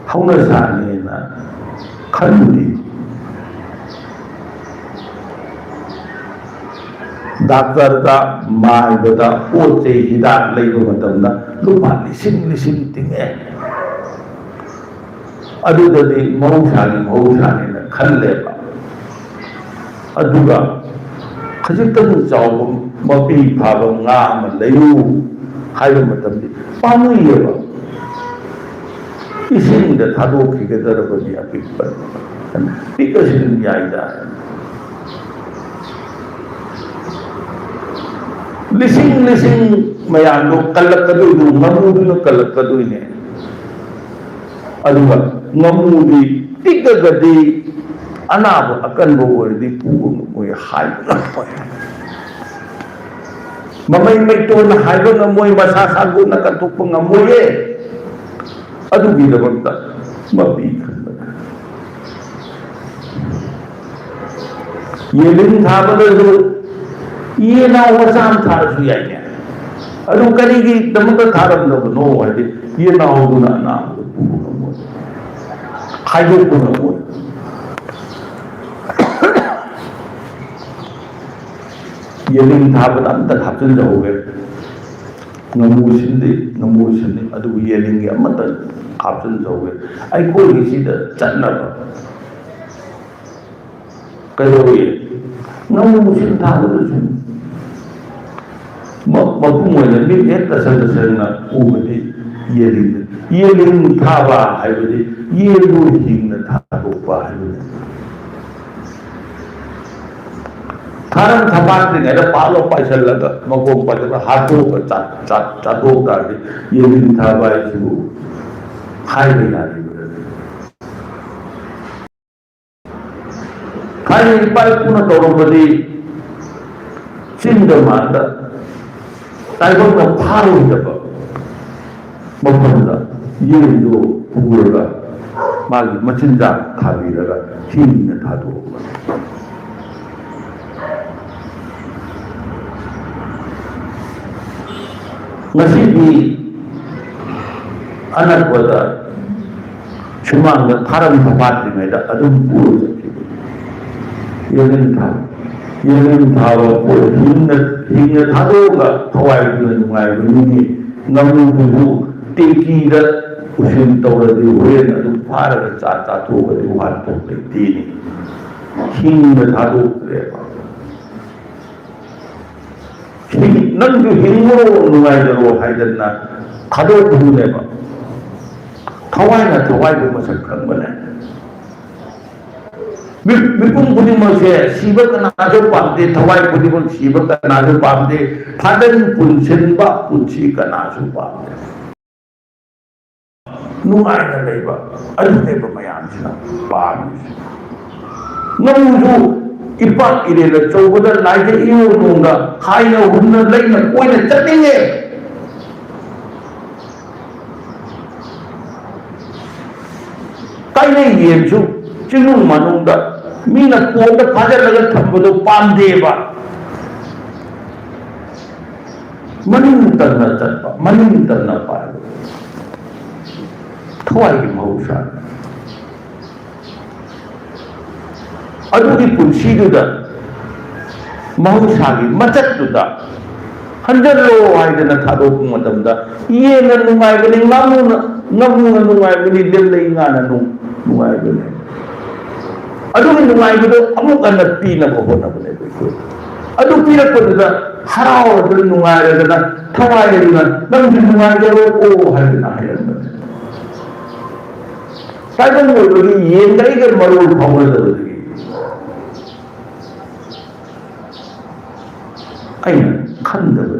ꯍꯧꯅ ꯁꯥꯅꯤꯅ ꯈꯟꯕꯗꯤ ꯗꯥꯛꯇꯔꯗ, ꯃꯥꯏꯕꯗ ꯄꯣꯠ ꯆꯩ ꯍꯤꯗꯥꯛ ꯂꯩꯕ ꯃꯇꯝꯗ ꯂꯨꯄꯥ ꯂꯤꯁꯤꯡ ꯂꯤꯁꯤꯡ ꯇꯤꯡꯉꯦ꯫ ꯑꯗꯨꯗꯗꯤ ꯃꯍꯧꯁꯥꯒꯤ ꯃꯍꯧꯁꯥꯅꯦꯅ ꯈꯜꯂꯦꯕ꯫ ꯑꯗꯨꯒ ꯈꯖꯤꯛꯇꯪ ꯆꯥꯎꯕ ꯃꯄꯤ ꯐꯥꯕ ꯉꯥ ꯑꯃ ꯂꯩꯌꯨ ꯍꯥꯏꯕ ꯃꯇꯝꯗꯤ ꯄꯥꯝꯃꯨꯏꯌꯦꯕ꯫ ꯏꯁꯤꯡꯗ ꯊꯥꯗꯣꯛꯈꯤꯒꯗꯧꯔꯕꯗꯤ ꯑꯄꯤꯛꯄ ꯄꯤꯛꯑꯁꯨ ꯑꯗꯨꯝ ꯌꯥꯏꯗ꯫ ꯂꯤꯁꯤꯡ ꯂꯤꯁꯤꯡ ꯃꯌꯥꯝꯗꯣ ꯀꯜꯂꯛꯀꯗꯣꯏꯗꯣ ꯉꯥꯃꯨꯗꯨꯅ ꯀꯜꯂꯛꯀꯗꯣꯏꯅꯦ꯫ ꯑꯗꯨꯒ ꯉꯥꯃꯨꯗꯤ ꯄꯤꯛꯑꯒꯗꯤ ꯑꯅꯥꯕ ꯑꯀꯟꯕ ꯑꯣꯏꯔꯗꯤ ꯄꯨꯕ ꯉꯝꯃꯣꯏ, ꯍꯥꯏꯕ ꯉꯝꯃꯣꯏ꯫ ꯃꯃꯩ ꯃꯩꯇꯣꯟꯅ ꯍꯥꯏꯕ ꯉꯝꯃꯣꯏ, ꯃꯁꯥ ꯁꯥꯡꯗꯣꯛꯅ ꯀꯟꯊꯣꯛꯄ ꯉꯝꯃꯣꯏꯌꯦ꯫ ꯑꯗꯨꯒꯤꯗꯃꯛꯇ ꯃꯄꯤ ꯈꯟꯕꯅ ꯌꯦꯟꯗꯤꯟ ꯊꯥꯕꯗꯁꯨ ꯌꯦꯅꯥꯎ ꯃꯆꯥ ꯑꯃ ꯊꯥꯔꯁꯨ ꯌꯥꯏꯅꯦ꯫ ꯑꯗꯨ ꯀꯔꯤꯒꯤꯗꯃꯛꯇ ꯊꯥꯔꯝꯗꯕꯅꯣ ꯍꯥꯏꯗꯤ, ꯌꯦꯅꯥꯎꯗꯨꯅ ꯑꯅꯥꯕꯗꯨ ꯄꯨꯕ ꯉꯝꯃꯣꯏ, ꯈꯥꯏꯗꯣꯛꯄ ꯉꯝꯃꯣꯏ꯫ ꯌꯦꯅꯤꯡ ꯊꯥꯕꯗ ꯑꯝꯇ ꯍꯥꯞꯆꯤꯟꯖꯍꯧꯒꯦ꯫ ꯉꯥꯃꯨ ꯁꯤꯟꯗꯦ, ꯉꯥꯃꯨ ꯁꯤꯟꯗꯦ, ꯑꯗꯨꯕꯨ ꯌꯦꯅꯤꯡꯒꯤ ꯑꯃꯠꯇ ꯍꯥꯞꯆꯤꯟꯖꯍꯧꯒꯦ꯫ ꯑꯩꯈꯣꯏꯒꯤ ꯁꯤꯗ ꯆꯠꯅꯕ ꯀꯩꯗꯧꯏ? ꯉꯥꯃꯨ ꯁꯤꯟ ꯊꯥꯕꯗꯁꯨ ꯃ-, ꯃꯄꯨꯡ ꯑꯣꯏꯅ ꯃꯤꯠ ꯍꯦꯛ ꯇꯁꯦꯡ ꯇꯁꯦꯡꯅ ꯎꯕꯗꯤ ꯌꯦꯟꯅꯤꯡꯗꯦ꯫ ꯌꯦꯟꯅꯤꯡ ꯊꯥꯕ ꯍꯥꯏꯕꯗꯤ ꯌꯦꯟꯕꯨ ꯍꯤꯡꯅ ꯊꯥꯗꯣꯛꯄ ꯍꯥꯏꯕꯅꯤ꯫ ꯊꯥꯔꯝ ꯊꯄꯥꯠꯇ꯭ꯔꯤꯉꯩꯗ ꯄꯥꯛꯂꯣ ꯄꯥꯏꯁꯤꯜꯂꯒ ꯃꯈꯣꯡ ꯄꯥꯏꯁꯤꯜꯂꯒ ꯍꯥꯠꯇꯣꯛꯑꯒ ꯆꯥ-, ꯆꯥ-, ꯆꯥꯊꯣꯛ ꯇꯥꯔꯗꯤ ꯌꯦꯟꯅꯤꯡ ꯊꯥꯕ ꯍꯥꯏꯁꯤꯕꯨ ꯍꯥꯏꯕ ꯌꯥꯔꯤꯕ꯭ꯔꯥ? ꯊꯥꯏꯅ ꯏꯄꯥ ꯏꯄꯨꯅ ꯇꯧꯔꯝꯕꯗꯤ ꯆꯤꯡꯗ ꯃꯥꯟꯗ ꯇꯥꯏꯕꯪꯅ ꯐꯥꯔꯣꯏꯗꯕ ꯃꯐꯝꯗ ꯌꯦꯟꯗꯣ ꯄꯨꯔꯒ ꯃꯥꯒꯤ ꯃꯆꯤꯟꯖꯥꯛ ꯊꯥꯕꯤꯔꯒ ꯍꯤꯡꯅ ꯊꯥꯗꯣꯛꯄ꯫ ꯉꯁꯤꯗꯤ ꯑꯅꯛꯄꯗ ꯁꯨꯃꯥꯡꯗ ꯊꯥꯔꯝ ꯊꯐꯥꯠꯇ꯭ꯔꯤꯉꯩꯗ ꯑꯗꯨꯝ ꯄꯨꯔ ꯆꯠꯈꯤꯕ꯫ ꯌꯦꯡꯉꯟ ꯊꯥꯕ, ꯌꯦꯡꯉꯟ ꯊꯥꯕ ꯄꯣꯠ ꯍꯤꯡꯅ, ꯍꯤꯡꯅ ꯊꯥꯗꯣꯛꯑꯒ ꯊꯋꯥꯏꯗꯨꯅ ꯅꯨꯡꯉꯥꯏꯕꯅꯤꯅꯦ꯫ ꯉꯥꯃꯨꯗꯨꯕꯨ ꯇꯦꯡꯀꯤꯗ ꯎꯁꯤꯟ ꯇꯧꯔꯗꯤ ꯍꯣꯔꯦꯟ ꯑꯗꯨꯝ ꯐꯥꯔꯒ ꯆꯥ ꯆꯥꯊꯣꯛꯑꯒꯗꯤ ꯋꯥꯍꯟꯊꯣꯛ ꯂꯩꯇꯦꯅꯦ꯫ ꯍꯤꯡꯅ ꯊꯥꯗꯣꯛꯈ꯭ꯔꯦꯕ꯫ ꯍꯤꯡ-, ꯅꯪꯁꯨ ꯍꯤꯡꯉꯨꯔꯣ, ꯅꯨꯡꯉꯥꯏꯖꯔꯣ ꯍꯥꯏꯗꯅ ꯊꯥꯗꯣꯛꯄꯗꯨꯅꯦꯕ꯫ ꯊꯋꯥꯏꯅ ꯊꯋꯥꯏꯕꯨ ꯃꯁꯛ ꯈꯪꯕꯅꯦ꯫ ꯃꯤ-, ꯃꯤꯄꯨꯝ ꯈꯨꯗꯤꯡꯃꯛꯁꯦ ꯁꯤꯕ ꯀꯅꯥꯁꯨ ꯄꯥꯝꯗꯦ, ꯊꯋꯥꯏ ꯈꯨꯗꯤꯡꯃꯛ ꯁꯤꯕ ꯀꯅꯥꯁꯨ ꯄꯥꯝꯗꯦ꯫ ꯐꯥꯗꯟ ꯄꯨꯟꯁꯤꯟꯕ ꯄꯨꯟꯁꯤ ꯀꯅꯥꯁꯨ ꯄꯥꯝꯗꯦ꯫ ꯅꯨꯡꯉꯥꯏꯅ ꯂꯩꯕ, ꯑꯗꯨꯅꯦꯕ ꯃꯌꯥꯝꯁꯤꯅ ꯄꯥꯝꯃꯤꯁꯦ꯫ ꯉꯥꯃꯨꯁꯨ ꯏꯄꯥꯛ ꯏꯔꯦꯜ ꯑꯆꯧꯕꯗ ꯂꯥꯏꯗ ꯏꯌꯣ ꯅꯣꯡꯗ ꯍꯥꯏꯅ ꯍꯨꯝꯅ ꯂꯩꯅ ꯀꯣꯏꯅ ꯆꯠꯅꯤꯡꯉꯦ꯫ ꯀꯥꯏꯅꯩ ꯌꯦꯟꯁꯨ ꯆꯤꯡꯅꯨꯡ ꯃꯅꯨꯡꯗ ꯃꯤꯅ ꯀꯣꯟꯗ ꯐꯥꯖꯤꯜꯂꯒ ꯊꯝꯕꯗꯣ ꯄꯥꯝꯗꯦꯕ꯫ ꯃꯅꯤꯡ ꯇꯝꯅ ꯆꯠꯄ, ꯃꯅꯤꯡ ꯇꯝꯅ ꯄꯥꯏꯕ, ꯊꯋꯥꯏꯒꯤ ꯃꯍꯧꯁꯥ꯫ ꯑꯗꯨꯒꯤ ꯄꯨꯟꯁꯤꯗꯨꯗ, ꯃꯍꯧꯁꯥꯒꯤ ꯃꯆꯠꯇꯨꯗ ꯍꯟꯖꯜꯂꯣ ꯍꯥꯏꯗꯅ ꯊꯥꯗꯣꯛꯄ ꯃꯇꯝꯗ, ꯌꯦꯟꯅ ꯅꯨꯡꯉꯥꯏꯕꯅꯤ, ꯉꯥꯃꯨꯅ, ꯉꯥꯃꯨꯅ ꯅꯨꯡꯉꯥꯏꯕꯅꯤ, ꯂꯦꯝꯂꯩ ꯉꯥꯅ ꯅꯨꯡ-, ꯅꯨꯡꯉꯥꯏꯕꯅꯤ꯫ ꯑꯗꯨꯒꯤ ꯅꯨꯡꯉꯥꯏꯕꯗꯣ ꯑꯃꯨꯛ ꯍꯟꯅ ꯄꯤꯅꯕ ꯍꯣꯠꯅꯕꯅꯦꯕ ꯑꯩꯈꯣꯏ꯫ ꯑꯗꯨ ꯄꯤꯔꯛꯄꯗꯨꯗ ꯍꯔꯥꯎꯔꯗꯅ, ꯅꯨꯡꯉꯥꯏꯔꯗꯅ, ꯊꯋꯥꯏꯗꯨꯅ "ꯅꯪꯁꯨ ꯅꯨꯡꯉꯥꯏꯖꯔꯣ" ꯍꯥꯏꯗꯅ ꯍꯥꯏꯔꯝꯕꯅꯦ꯫ ꯇꯥꯏꯕꯪ ꯑꯣꯏꯕꯒꯤ ꯌꯦꯟꯒ ꯑꯩꯒ ꯃꯔꯣꯜ ꯐꯥꯎꯅꯗꯕꯗꯒꯤ ꯑꯩꯅ ꯈꯪꯗꯕ꯫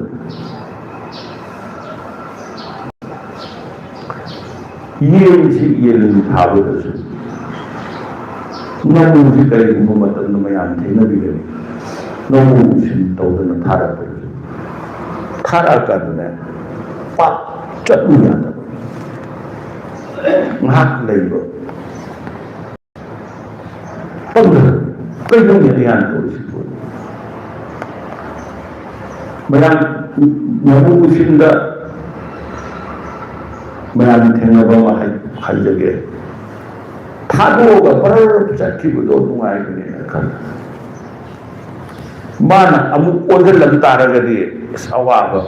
ꯌꯦꯟꯁꯤ ꯌꯦꯟ ꯊꯥꯕꯗꯁꯨ, ꯉꯥꯃꯨꯁꯤ ꯀꯔꯤꯒꯨꯝꯕ ꯃꯇꯝꯗ ꯃꯌꯥꯝ ꯊꯦꯡꯅꯕꯤꯒꯅꯤ, ꯉꯥꯃꯨ ꯁꯤꯟ ꯇꯧꯗꯅ ꯊꯥꯔꯛꯄꯗꯁꯨ, ꯊꯥꯔꯛꯑꯀꯥꯟꯗꯅꯦ, ꯄꯥꯛ ꯆꯠꯂꯨ ꯌꯥꯗꯕ, ꯉꯥꯏꯍꯥꯛ ꯂꯩꯕ꯫ ꯄꯟꯗ ꯀꯩꯅꯣꯅꯦ ꯑꯩꯍꯥꯛꯅ ꯇꯧꯔꯤꯁꯤꯕꯨ? ꯃꯌꯥꯝ ꯉꯥꯃꯨ ꯁꯤꯟꯗ ꯃꯌꯥꯝ ꯊꯦꯡꯅꯕ ꯑꯃ ꯍꯥꯏ-, ꯍꯥꯏꯖꯒꯦ꯫ ꯊꯥꯗꯣꯛꯑꯒ ꯕꯔꯔ ꯆꯠꯈꯤꯕꯗꯣ ꯅꯨꯡꯉꯥꯏꯕꯅꯦꯅ ꯈꯜꯂꯦ꯫ ꯃꯥꯅ ꯑꯃꯨꯛ ꯑꯣꯟꯁꯤꯜꯂꯝ ꯇꯥꯔꯒꯗꯤ ꯑꯁ ꯑꯋꯥꯕ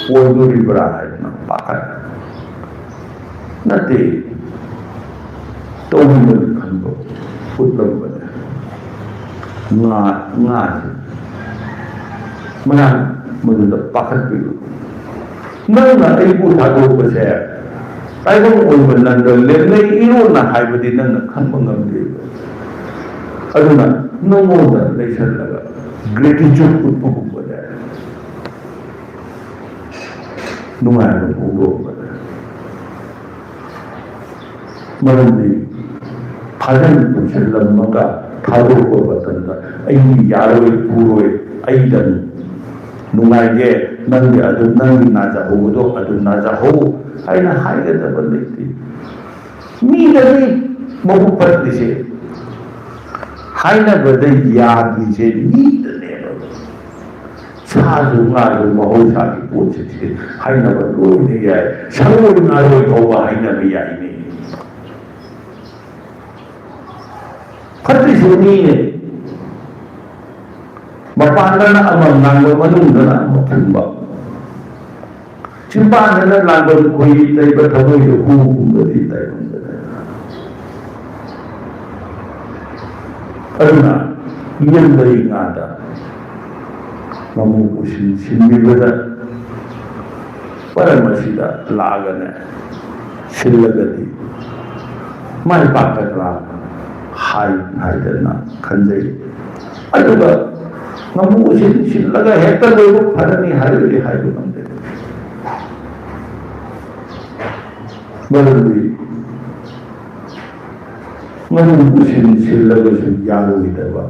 ꯑꯣꯏꯗꯣꯔꯤꯕ꯭ꯔꯥ ꯍꯥꯏꯗꯅ ꯄꯥꯈꯠ ꯅꯠꯇꯦ, ꯇꯧꯅꯤꯡꯕꯗꯤ ꯈꯟꯕ ꯎꯠꯂꯝꯕꯅꯦ꯫ ꯉꯥ, ꯉꯥꯁꯦ ꯃꯌꯥꯝ ꯃꯗꯨꯗ ꯄꯥꯈꯠꯄꯤꯔꯨ꯫ ꯅꯪꯅ ꯑꯩꯕꯨ ꯊꯥꯗꯣꯛꯄꯁꯦ ꯇꯥꯏꯕꯪ ꯑꯣꯏꯕ ꯅꯪꯗ ꯂꯦꯝꯅꯩ ꯏꯔꯣꯅ ꯍꯥꯏꯕꯗꯤ ꯅꯪꯅ ꯈꯪꯕ ꯉꯝꯗꯦꯕ꯫ ꯑꯗꯨꯅ ꯅꯉꯣꯟꯗ ꯂꯩꯁꯜꯂꯒ gratitude ꯎꯠꯄꯒꯨꯝꯕꯅꯦ꯫ ꯅꯨꯡꯉꯥꯏꯕ ꯐꯣꯡꯗꯣꯛꯄꯗ꯫ ꯃꯔꯝꯗꯤ ꯐꯥꯖꯟ ꯄꯨꯟꯁꯤꯜꯂꯝꯃꯒ ꯊꯥꯗꯣꯛꯄ ꯃꯇꯝꯗ "ꯑꯩꯗꯤ ꯌꯥꯔꯣꯏ, ꯄꯨꯔꯣꯏ, ꯑꯩꯗꯪ ꯅꯨꯡꯉꯥꯏꯒꯦ, ꯅꯪꯒꯤ ꯑꯗꯨ, ꯅꯪꯒꯤ ꯅꯥꯖꯍꯧꯕꯗꯣ ꯑꯗꯨ ꯅꯥꯖꯍꯧ" ꯍꯥꯏꯅ ꯍꯥꯏꯒꯗꯕ ꯂꯩꯇꯦ꯫ ꯃꯤꯗꯅꯤ ꯃꯕꯨꯛ ꯐꯠꯇ꯭ꯔꯤꯁꯦ꯫ ꯍꯥꯏꯅꯕꯗ ꯌꯥꯗ꯭ꯔꯤꯁꯦ ꯃꯤꯗꯅꯦꯕ꯫ ꯁꯥꯁꯨ ꯉꯥꯁꯨ ꯃꯍꯧꯁꯥꯒꯤ ꯄꯣꯠꯁꯤꯗꯤ ꯍꯥꯏꯅꯕ ꯂꯣꯏꯅ ꯌꯥꯏ꯫ ꯁꯪꯒꯣꯏ ꯉꯥꯔꯣꯏ ꯐꯥꯎꯕ ꯍꯥꯏꯅꯕ ꯌꯥꯏꯅꯦ꯫ ꯐꯠꯇ꯭ꯔꯤꯁꯨ ꯃꯤꯅꯦ꯫ ꯃꯄꯥꯟꯗꯅ ꯑꯃ ꯉꯥꯡꯕ, ꯃꯅꯨꯡꯗꯅ ꯑꯃ ꯐꯨꯝꯕ꯫ ꯆꯤꯟꯕꯥꯟꯗꯅ ꯂꯥꯡꯕꯟ ꯈꯣꯏꯔꯤ ꯇꯩꯕ, ꯊꯃꯣꯏꯗ ꯍꯨ ꯍꯨꯝꯕꯗꯤ ꯇꯥꯏꯕꯪꯗꯅ꯫ ꯑꯗꯨꯅ ꯌꯦꯟ ꯂꯩ ꯉꯥꯗ ꯉꯥꯃꯨ ꯎꯁꯤꯟ ꯁꯤꯟꯕꯤꯕꯗ ꯃꯔꯝ ꯑꯁꯤꯗ ꯂꯥꯛꯑꯒꯅꯦ, ꯁꯤꯜꯂꯒꯗꯤ ꯃꯥꯏ ꯄꯥꯛꯀꯗ꯭ꯔꯥ ꯍꯥꯏ ꯍꯥꯏꯗꯅ ꯈꯟꯖꯩ꯫ ꯑꯗꯨꯒ ꯉꯥꯃꯨ ꯎꯁꯤꯟ ꯁꯤꯜꯂꯒ ꯍꯦꯛꯇ ꯂꯣꯏꯕ ꯐꯔꯅꯤ ꯍꯥꯏꯕꯗꯤ ꯍꯥꯏꯕ ꯉꯝꯗꯦ꯫ ꯃꯔꯝꯗꯤ ꯉꯥꯃꯨ ꯎꯁꯤꯟ ꯁꯤꯜꯂꯒꯁꯨ ꯌꯥꯔꯣꯏꯗꯕ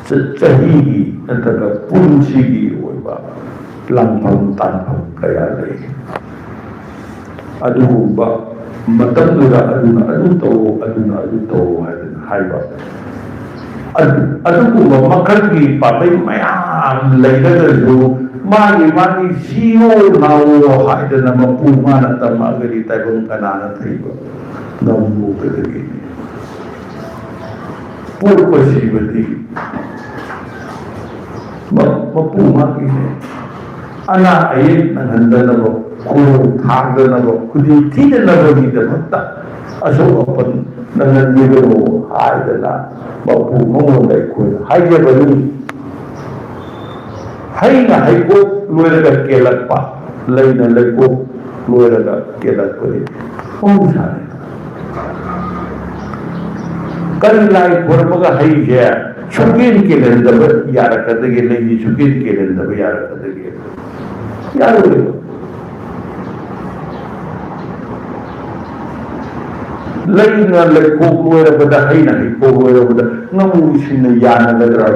ꯆ-, ꯆꯍꯤꯒꯤ ꯅꯠꯇ꯭ꯔꯒ ꯄꯨꯟꯁꯤꯒꯤ ꯑꯣꯏꯕ ꯂꯥꯡꯐꯝ ꯇꯥꯡꯐꯝ ꯀꯌꯥ ꯂꯩ꯫ ꯑꯗꯨꯒꯨꯝꯕ ꯃꯇꯝꯗꯨꯗ ꯑꯗꯨꯅ ꯑꯗꯨ ꯇꯧꯋꯣ, ꯑꯗꯨꯅ ꯑꯗꯨ ꯇꯧꯋꯣ ꯍꯥꯏꯗꯅ ꯍꯥꯏꯕ꯫ ꯑꯗꯨ-, ꯑꯗꯨꯒꯨꯝꯕ ꯃꯈꯜꯒꯤ ꯄꯥꯝꯕꯩ ꯃꯌꯥꯝ ꯂꯩꯔꯒꯁꯨ ꯃꯥꯒꯤ ꯃꯥꯒꯤ ꯁꯤꯌꯣ ꯅꯥꯑꯣ ꯍꯥꯏꯗꯅ ꯃꯄꯨ ꯃꯥꯅ ꯇꯝꯃꯛꯑꯒꯗꯤ ꯇꯥꯏꯕꯪ ꯀꯅꯥꯅ ꯊꯩꯕ ꯉꯝꯃꯨ ꯀꯩꯗꯧꯒꯦ? ꯄꯣꯛꯄ ꯁꯤꯕꯗꯤ ꯃ-, ꯃꯄꯨ ꯃꯥꯒꯤꯅꯦ꯫ ꯑꯅꯥ ꯑꯌꯦꯛ ꯅꯪꯍꯟꯗꯅꯕ, ꯈꯨꯔꯧ ꯊꯥꯡꯗꯅꯕ, ꯈꯨꯗꯤ ꯊꯤꯗꯅꯕꯒꯤꯗꯃꯛꯇ ꯑꯁꯣꯛ ꯑꯄꯟ ꯅꯪꯍꯟꯕꯤꯒꯅꯨ ꯍꯥꯏꯗꯅ ꯃꯄꯨ ꯃꯉꯣꯟꯗ ꯑꯩꯈꯣꯏꯅ ꯍꯥꯏꯖꯕꯅꯤ꯫ ꯍꯩꯅ ꯍꯩꯀꯣꯛ ꯂꯣꯏꯔꯒ ꯀꯦꯜꯂꯛꯄ, ꯂꯩꯅ ꯂꯩꯀꯣꯛ ꯂꯣꯏꯔꯒ ꯀꯦꯜꯂꯛꯄꯅꯤ꯫ ꯃꯍꯧꯁꯥꯅꯤ꯫ ꯀꯔꯤ ꯂꯥꯏ ꯈꯣꯏꯔꯝꯃꯒ ꯍꯩꯁꯦ ꯁꯨꯛꯀꯦꯟ ꯀꯦꯜꯍꯟꯗꯕ ꯌꯥꯔꯛꯀꯗꯒꯦ? ꯂꯩꯁꯤ ꯁꯨꯛꯀꯦꯟ ꯀꯦꯜꯍꯟꯗꯕ ꯌꯥꯔꯛꯀꯗꯒꯦ? ꯌꯥꯔꯣꯏꯕ꯫ ꯂꯩꯅ ꯂꯩꯈꯣꯛ ꯂꯣꯏꯔꯕꯗ, ꯍꯩꯅ ꯍꯩꯈꯣꯛ ꯂꯣꯏꯔꯕꯗ ꯉꯥꯃꯨ ꯁꯤꯟꯅ ꯌꯥꯅꯒꯗ꯭ꯔꯥ?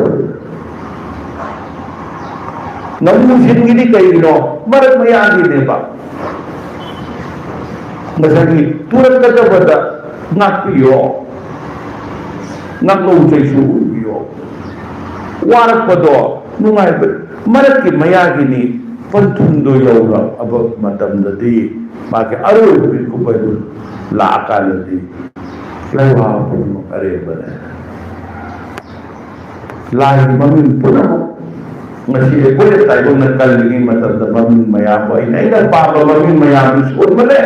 ꯉꯥꯃꯨ ꯁꯤꯟꯒꯤꯗꯤ ꯀꯩꯒꯤꯅꯣ? ꯃꯔꯛ ꯃꯌꯥꯒꯤꯅꯦꯕ꯫ ꯉꯁꯥꯏꯒꯤ ꯄꯨꯔꯛꯀꯗꯕꯗ ꯉꯥꯛꯄꯤꯌꯣ, ꯉꯥꯛꯂꯧ ꯆꯩꯁꯨ ꯑꯣꯏꯕꯤꯌꯣ꯫ ꯋꯥꯔꯛꯄꯗꯣ ꯅꯨꯡꯉꯥꯏꯕ ꯃꯔꯛꯀꯤ ꯃꯌꯥꯒꯤꯅꯤ꯫ ꯄꯟꯊꯨꯡꯗꯣ ꯌꯧꯔꯛꯑꯕ ꯃꯇꯝꯗꯗꯤ, ꯃꯥꯒꯤ ꯑꯔꯣꯏꯕꯒꯤ ꯀꯨꯝꯍꯩꯗꯨ ꯂꯥꯛꯑꯀꯥꯟꯗꯗꯤ, ꯂꯩꯕꯥꯛ ꯄꯨꯝꯅꯃꯛ ꯑꯔꯦꯝꯕꯅꯦ꯫ ꯂꯥꯏꯒꯤ ꯃꯃꯤꯡ ꯄꯨꯝꯅꯃꯛ ꯉꯁꯤ ꯑꯩꯈꯣꯏꯅ ꯇꯥꯏꯕꯪꯅ ꯀꯜꯂꯤꯉꯩ ꯃꯇꯝꯗ ꯃꯃꯤꯡ ꯃꯌꯥꯝꯕꯨ ꯑꯩꯅ, ꯑꯩꯅ ꯄꯥꯝꯕ ꯃꯃꯤꯡ ꯃꯌꯥꯝꯗꯨ ꯁꯣꯟꯕꯅꯦ꯫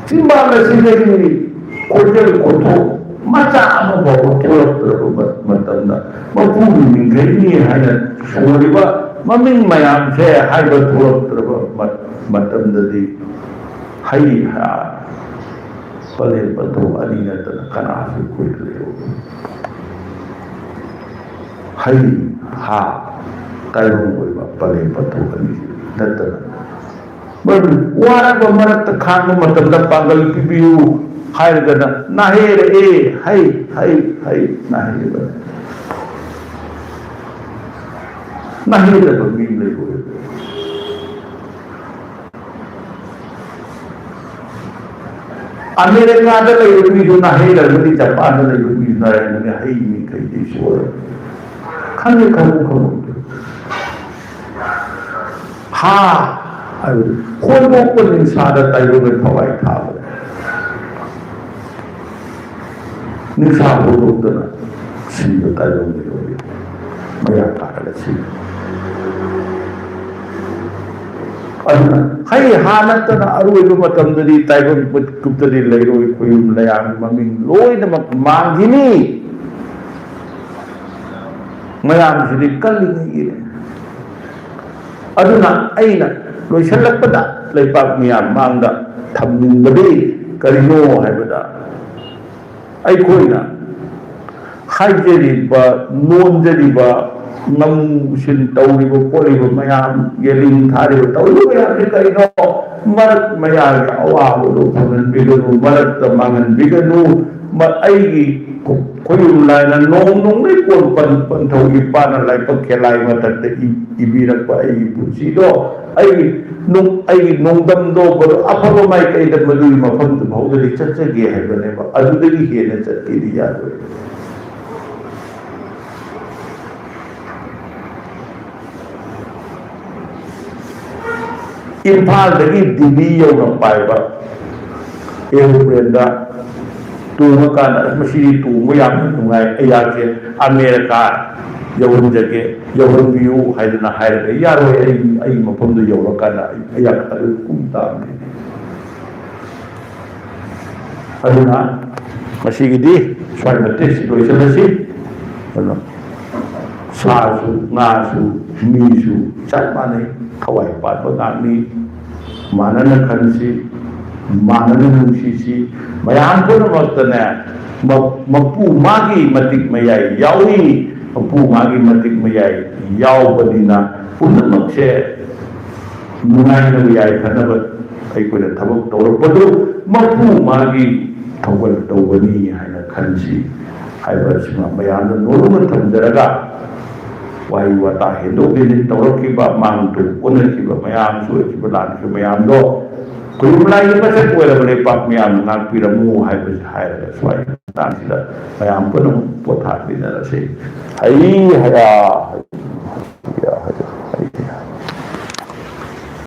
ꯆꯤꯟꯕꯥꯡ ꯑꯁꯤꯗꯒꯤ ꯈꯣꯟꯖꯦꯜ ꯈꯣꯟꯊꯣꯛ ꯃꯆꯥ ꯑꯃ ꯐꯥꯎꯕ ꯊꯣꯛꯂꯛꯇ꯭ꯔꯕ ꯃ-, ꯃꯇꯝꯗ, ꯃꯄꯨꯒꯤ ꯃꯤꯡꯈꯩꯅꯤ ꯍꯥꯏꯅ ꯁꯣꯜꯂꯤꯕ ꯃꯃꯤꯡ ꯃꯌꯥꯝꯁꯦ ꯍꯥꯏꯕ ꯊꯣꯛꯂꯛꯇ꯭ꯔꯕ ꯃ-, ꯃꯇꯝꯗꯗꯤ, ꯍꯩ ꯍꯥ ꯄꯂꯦꯝ ꯄꯟꯊꯧ ꯑꯅꯤ ꯅꯠꯇꯅ ꯀꯅꯥꯁꯨ ꯑꯩꯈꯣꯏꯗ ꯂꯩꯍꯧꯗꯦ꯫ ꯍꯩ ꯍꯥ ꯇꯥꯏꯕꯪ ꯑꯣꯏꯕ ꯄꯂꯦꯝ ꯄꯟꯊꯧ ꯑꯅꯤ ꯅꯠꯇꯅ, ꯃꯔꯝꯗꯤ ꯋꯥꯔꯕ ꯃꯔꯛꯇ ꯈꯥꯡꯕ ꯃꯇꯝꯗ ꯄꯥꯡꯒꯜ ꯄꯤꯕꯤꯌꯨ ꯍꯥꯏꯔꯒꯅ ꯅꯥꯍꯦꯔꯛꯑꯦ, ꯍꯩ ꯍꯩ ꯍꯩ ꯅꯥꯍꯦꯔꯕꯅꯦ꯫ ꯅꯥꯍꯦꯔꯕ ꯃꯤ ꯂꯩꯔꯣꯏ꯫ ꯑꯃꯦꯔꯤꯀꯥꯗ ꯂꯩꯕ ꯃꯤꯁꯨ ꯅꯥꯍꯩꯔꯝꯒꯅꯤ, ꯖꯄꯥꯟꯗ ꯂꯩꯕ ꯃꯤꯁꯨ ꯅꯥꯍꯩꯔꯝꯒꯅꯤ, ꯍꯩ ꯃꯤ ꯀꯩꯗꯩꯁꯨ ꯑꯣꯏꯔꯝꯒꯅꯤ꯫ ꯈꯪꯉꯦ, ꯈꯪꯉꯨ, ꯈꯪꯉꯨ꯫ ꯍꯥ ꯍꯥꯏꯕꯗꯨ ꯍꯣꯟꯗꯣꯛꯄ ꯅꯤꯡꯁꯥꯗ ꯇꯥꯏꯕꯪꯒꯤ ꯊꯋꯥꯏ ꯊꯥꯕ꯫ ꯅꯤꯡꯁꯥ ꯍꯣꯟꯗꯣꯛꯇꯅ ꯁꯤꯕ ꯇꯥꯏꯕꯪꯒꯤ ꯑꯣꯏ꯫ ꯃꯌꯥ ꯀꯥꯔꯒ ꯁꯤ꯫ ꯑꯗꯨꯅ ꯍꯩ ꯍꯥ ꯅꯠꯇꯅ ꯑꯔꯣꯏꯕ ꯃꯇꯝꯗꯗꯤ ꯇꯥꯏꯕꯪ ꯃꯤꯀꯨꯞꯇꯗꯤ ꯂꯩꯔꯣꯏ ꯈꯣꯏꯌꯨꯝ ꯂꯩꯌꯥꯝꯒꯤ ꯃꯃꯤꯡ ꯂꯣꯏꯅꯃꯛ ꯃꯥꯡꯈꯤꯅꯤ꯫ ꯃꯌꯥꯝꯁꯤꯗꯤ ꯀꯜꯂꯤꯉꯩꯒꯤꯅꯤ꯫ ꯑꯗꯨꯅ ꯑꯩꯅ ꯂꯣꯏꯁꯤꯜꯂꯛꯄꯗ ꯂꯩꯄꯥꯛ ꯃꯤꯌꯥꯝ ꯃꯥꯡꯗ ꯊꯝꯅꯤꯡꯕꯗꯤ ꯀꯔꯤꯅꯣ ꯍꯥꯏꯕꯗ, ꯑꯩꯈꯣꯏꯅ ꯍꯥꯏꯖꯔꯤꯕ, ꯂꯣꯟꯖꯔꯤꯕ, ꯉꯝꯁꯤꯟ ꯇꯧꯔꯤꯕ ꯈꯣꯠꯂꯤꯕ ꯃꯌꯥꯝ, ꯌꯦꯂꯤꯡ ꯊꯥꯔꯤꯕ ꯇꯧꯔꯤꯕ ꯃꯌꯥꯝꯁꯤ ꯀꯔꯤꯅꯣ? ꯃꯔꯛ ꯃꯌꯥꯒꯤ ꯑꯋꯥꯕꯗꯨ ꯐꯪꯍꯟꯕꯤꯒꯅꯨ, ꯃꯔꯛꯇ ꯃꯥꯡꯍꯟꯕꯤꯒꯅꯨ꯫ ꯃ-, ꯑꯩꯒꯤ ꯈꯣꯏꯌꯨꯝ ꯂꯥꯏꯅ ꯅꯣꯡ ꯅꯣꯡ ꯂꯩꯀꯣꯜ ꯄꯟ ꯄꯟꯊꯧ ꯏꯄꯥꯅ ꯂꯥꯏꯕꯛ ꯈꯦꯂꯥꯏ ꯃꯊꯛꯇ ꯏ- ꯏꯕꯤꯔꯛꯄ ꯑꯩꯒꯤ ꯄꯨꯟꯁꯤꯗꯣ, ꯑꯩꯒꯤ ꯅꯨꯡ-, ꯑꯩꯒꯤ ꯅꯣꯡꯗꯝꯗꯣ ꯕꯔꯣ-, ꯑꯐꯕ ꯃꯥꯏꯀꯩꯗ ꯃꯗꯨꯒꯤ ꯃꯐꯝꯗꯨ ꯐꯥꯎꯗꯗꯤ ꯆꯠꯆꯒꯦ ꯍꯥꯏꯕꯅꯦꯕ꯫ ꯑꯗꯨꯗꯒꯤ ꯍꯦꯟꯅ ꯆꯠꯀꯦꯗꯤ ꯌꯥꯔꯣꯏ꯫ ꯏꯝꯐꯥꯜꯗꯒꯤ ꯗꯤꯜꯂꯤ ꯌꯧꯅ ꯄꯥꯏꯕ ꯑꯦꯔꯣꯄ꯭ꯂꯦꯟꯗ ꯇꯣꯡꯉꯀꯥꯟꯗ, "ꯑꯁ, ꯃꯁꯤꯗꯤ ꯇꯣꯡꯕ ꯌꯥꯝꯅ ꯅꯨꯡꯉꯥꯏ, ꯑꯩꯍꯥꯛꯁꯦ ꯑꯃꯦꯔꯤꯀꯥ ꯌꯧꯍꯟꯖꯒꯦ, ꯌꯧꯍꯟꯕꯤꯌꯨ" ꯍꯥꯏꯗꯅ ꯍꯥꯏꯔꯒ, "ꯌꯥꯔꯣꯏ, ꯑꯩ, ꯑꯩ ꯃꯐꯝꯗꯨ ꯌꯧꯔꯀꯥꯟꯗ ꯑꯩ, ꯑꯩꯍꯥꯛ ꯑꯗꯨ ꯀꯨꯝ ꯇꯥꯕꯅꯤ"꯫ ꯑꯗꯨꯅ ꯉꯁꯤꯒꯤꯗꯤ ꯁ꯭ꯋꯥꯏ ꯃꯇꯦꯛꯁꯤ ꯂꯣꯏꯁꯤꯜꯂꯁꯤ꯫ ꯑꯗꯨꯅ ꯁꯥꯁꯨ, ꯉꯥꯁꯨ, ꯃꯤꯁꯨ ꯆꯞ ꯃꯥꯟꯅꯩ꯫ ꯊꯋꯥꯏ ꯄꯥꯟꯕ ꯉꯥꯛꯅꯤ꯫ ꯃꯥꯟꯅꯅ ꯈꯟꯁꯤ, ꯃꯥꯟꯅꯅ ꯅꯨꯡꯁꯤꯁꯤ꯫ ꯃꯌꯥꯝ ꯄꯨꯝꯅꯃꯛꯇꯅꯦ, ꯃ-, ꯃꯄꯨ ꯃꯥꯒꯤ ꯃꯇꯤꯛ ꯃꯌꯥꯏ ꯌꯥꯎꯏ꯫ ꯃꯄꯨ ꯃꯥꯒꯤ ꯃꯇꯤꯛ ꯃꯌꯥꯏ ꯌꯥꯎꯕꯅꯤꯅ ꯄꯨꯝꯅꯃꯛꯁꯦ ꯅꯨꯡꯉꯥꯏꯅꯕ ꯌꯥꯏꯐꯅꯕ ꯑꯩꯈꯣꯏꯅ ꯊꯕꯛ ꯇꯧꯔꯛꯄꯗꯨ ꯃꯄꯨ ꯃꯥꯒꯤ ꯊꯧꯒꯜ ꯇꯧꯕꯅꯤ ꯍꯥꯏꯅ ꯈꯟꯁꯤ ꯍꯥꯏꯕꯁꯤꯃ ꯃꯌꯥꯝꯗ ꯅꯣꯜꯂꯨꯛꯅ ꯊꯝꯖꯔꯒ, ꯋꯥꯍꯩ ꯋꯥꯇꯥ ꯍꯦꯟꯗꯣꯛ ꯍꯦꯟꯖꯤꯟ ꯇꯧꯔꯛꯈꯤꯕ, ꯃꯥꯡ ꯇꯨ ꯑꯣꯟꯅꯈꯤꯕ ꯃꯌꯥꯝ, ꯁꯣꯏꯈꯤꯕ ꯂꯥꯟꯈꯤꯕ ꯃꯌꯥꯝꯗꯣ ꯈꯨꯌꯨꯝ ꯂꯥꯏꯒꯤ ꯃꯁꯛ ꯑꯣꯏꯔꯕ ꯂꯩꯄꯥꯛ ꯃꯌꯥꯝꯅ ꯉꯥꯛꯄꯤꯔꯝꯃꯨ ꯍꯥꯏꯕꯁꯤ ꯍꯥꯏꯔꯒ ꯁ꯭ꯋꯥꯏ ꯃꯇꯥꯡꯁꯤꯗ ꯃꯌꯥꯝ ꯄꯨꯝꯅꯃꯛ ꯄꯣꯊꯥꯃꯤꯟꯅꯔꯁꯤ꯫ ꯍꯩ ꯍꯌꯥ꯫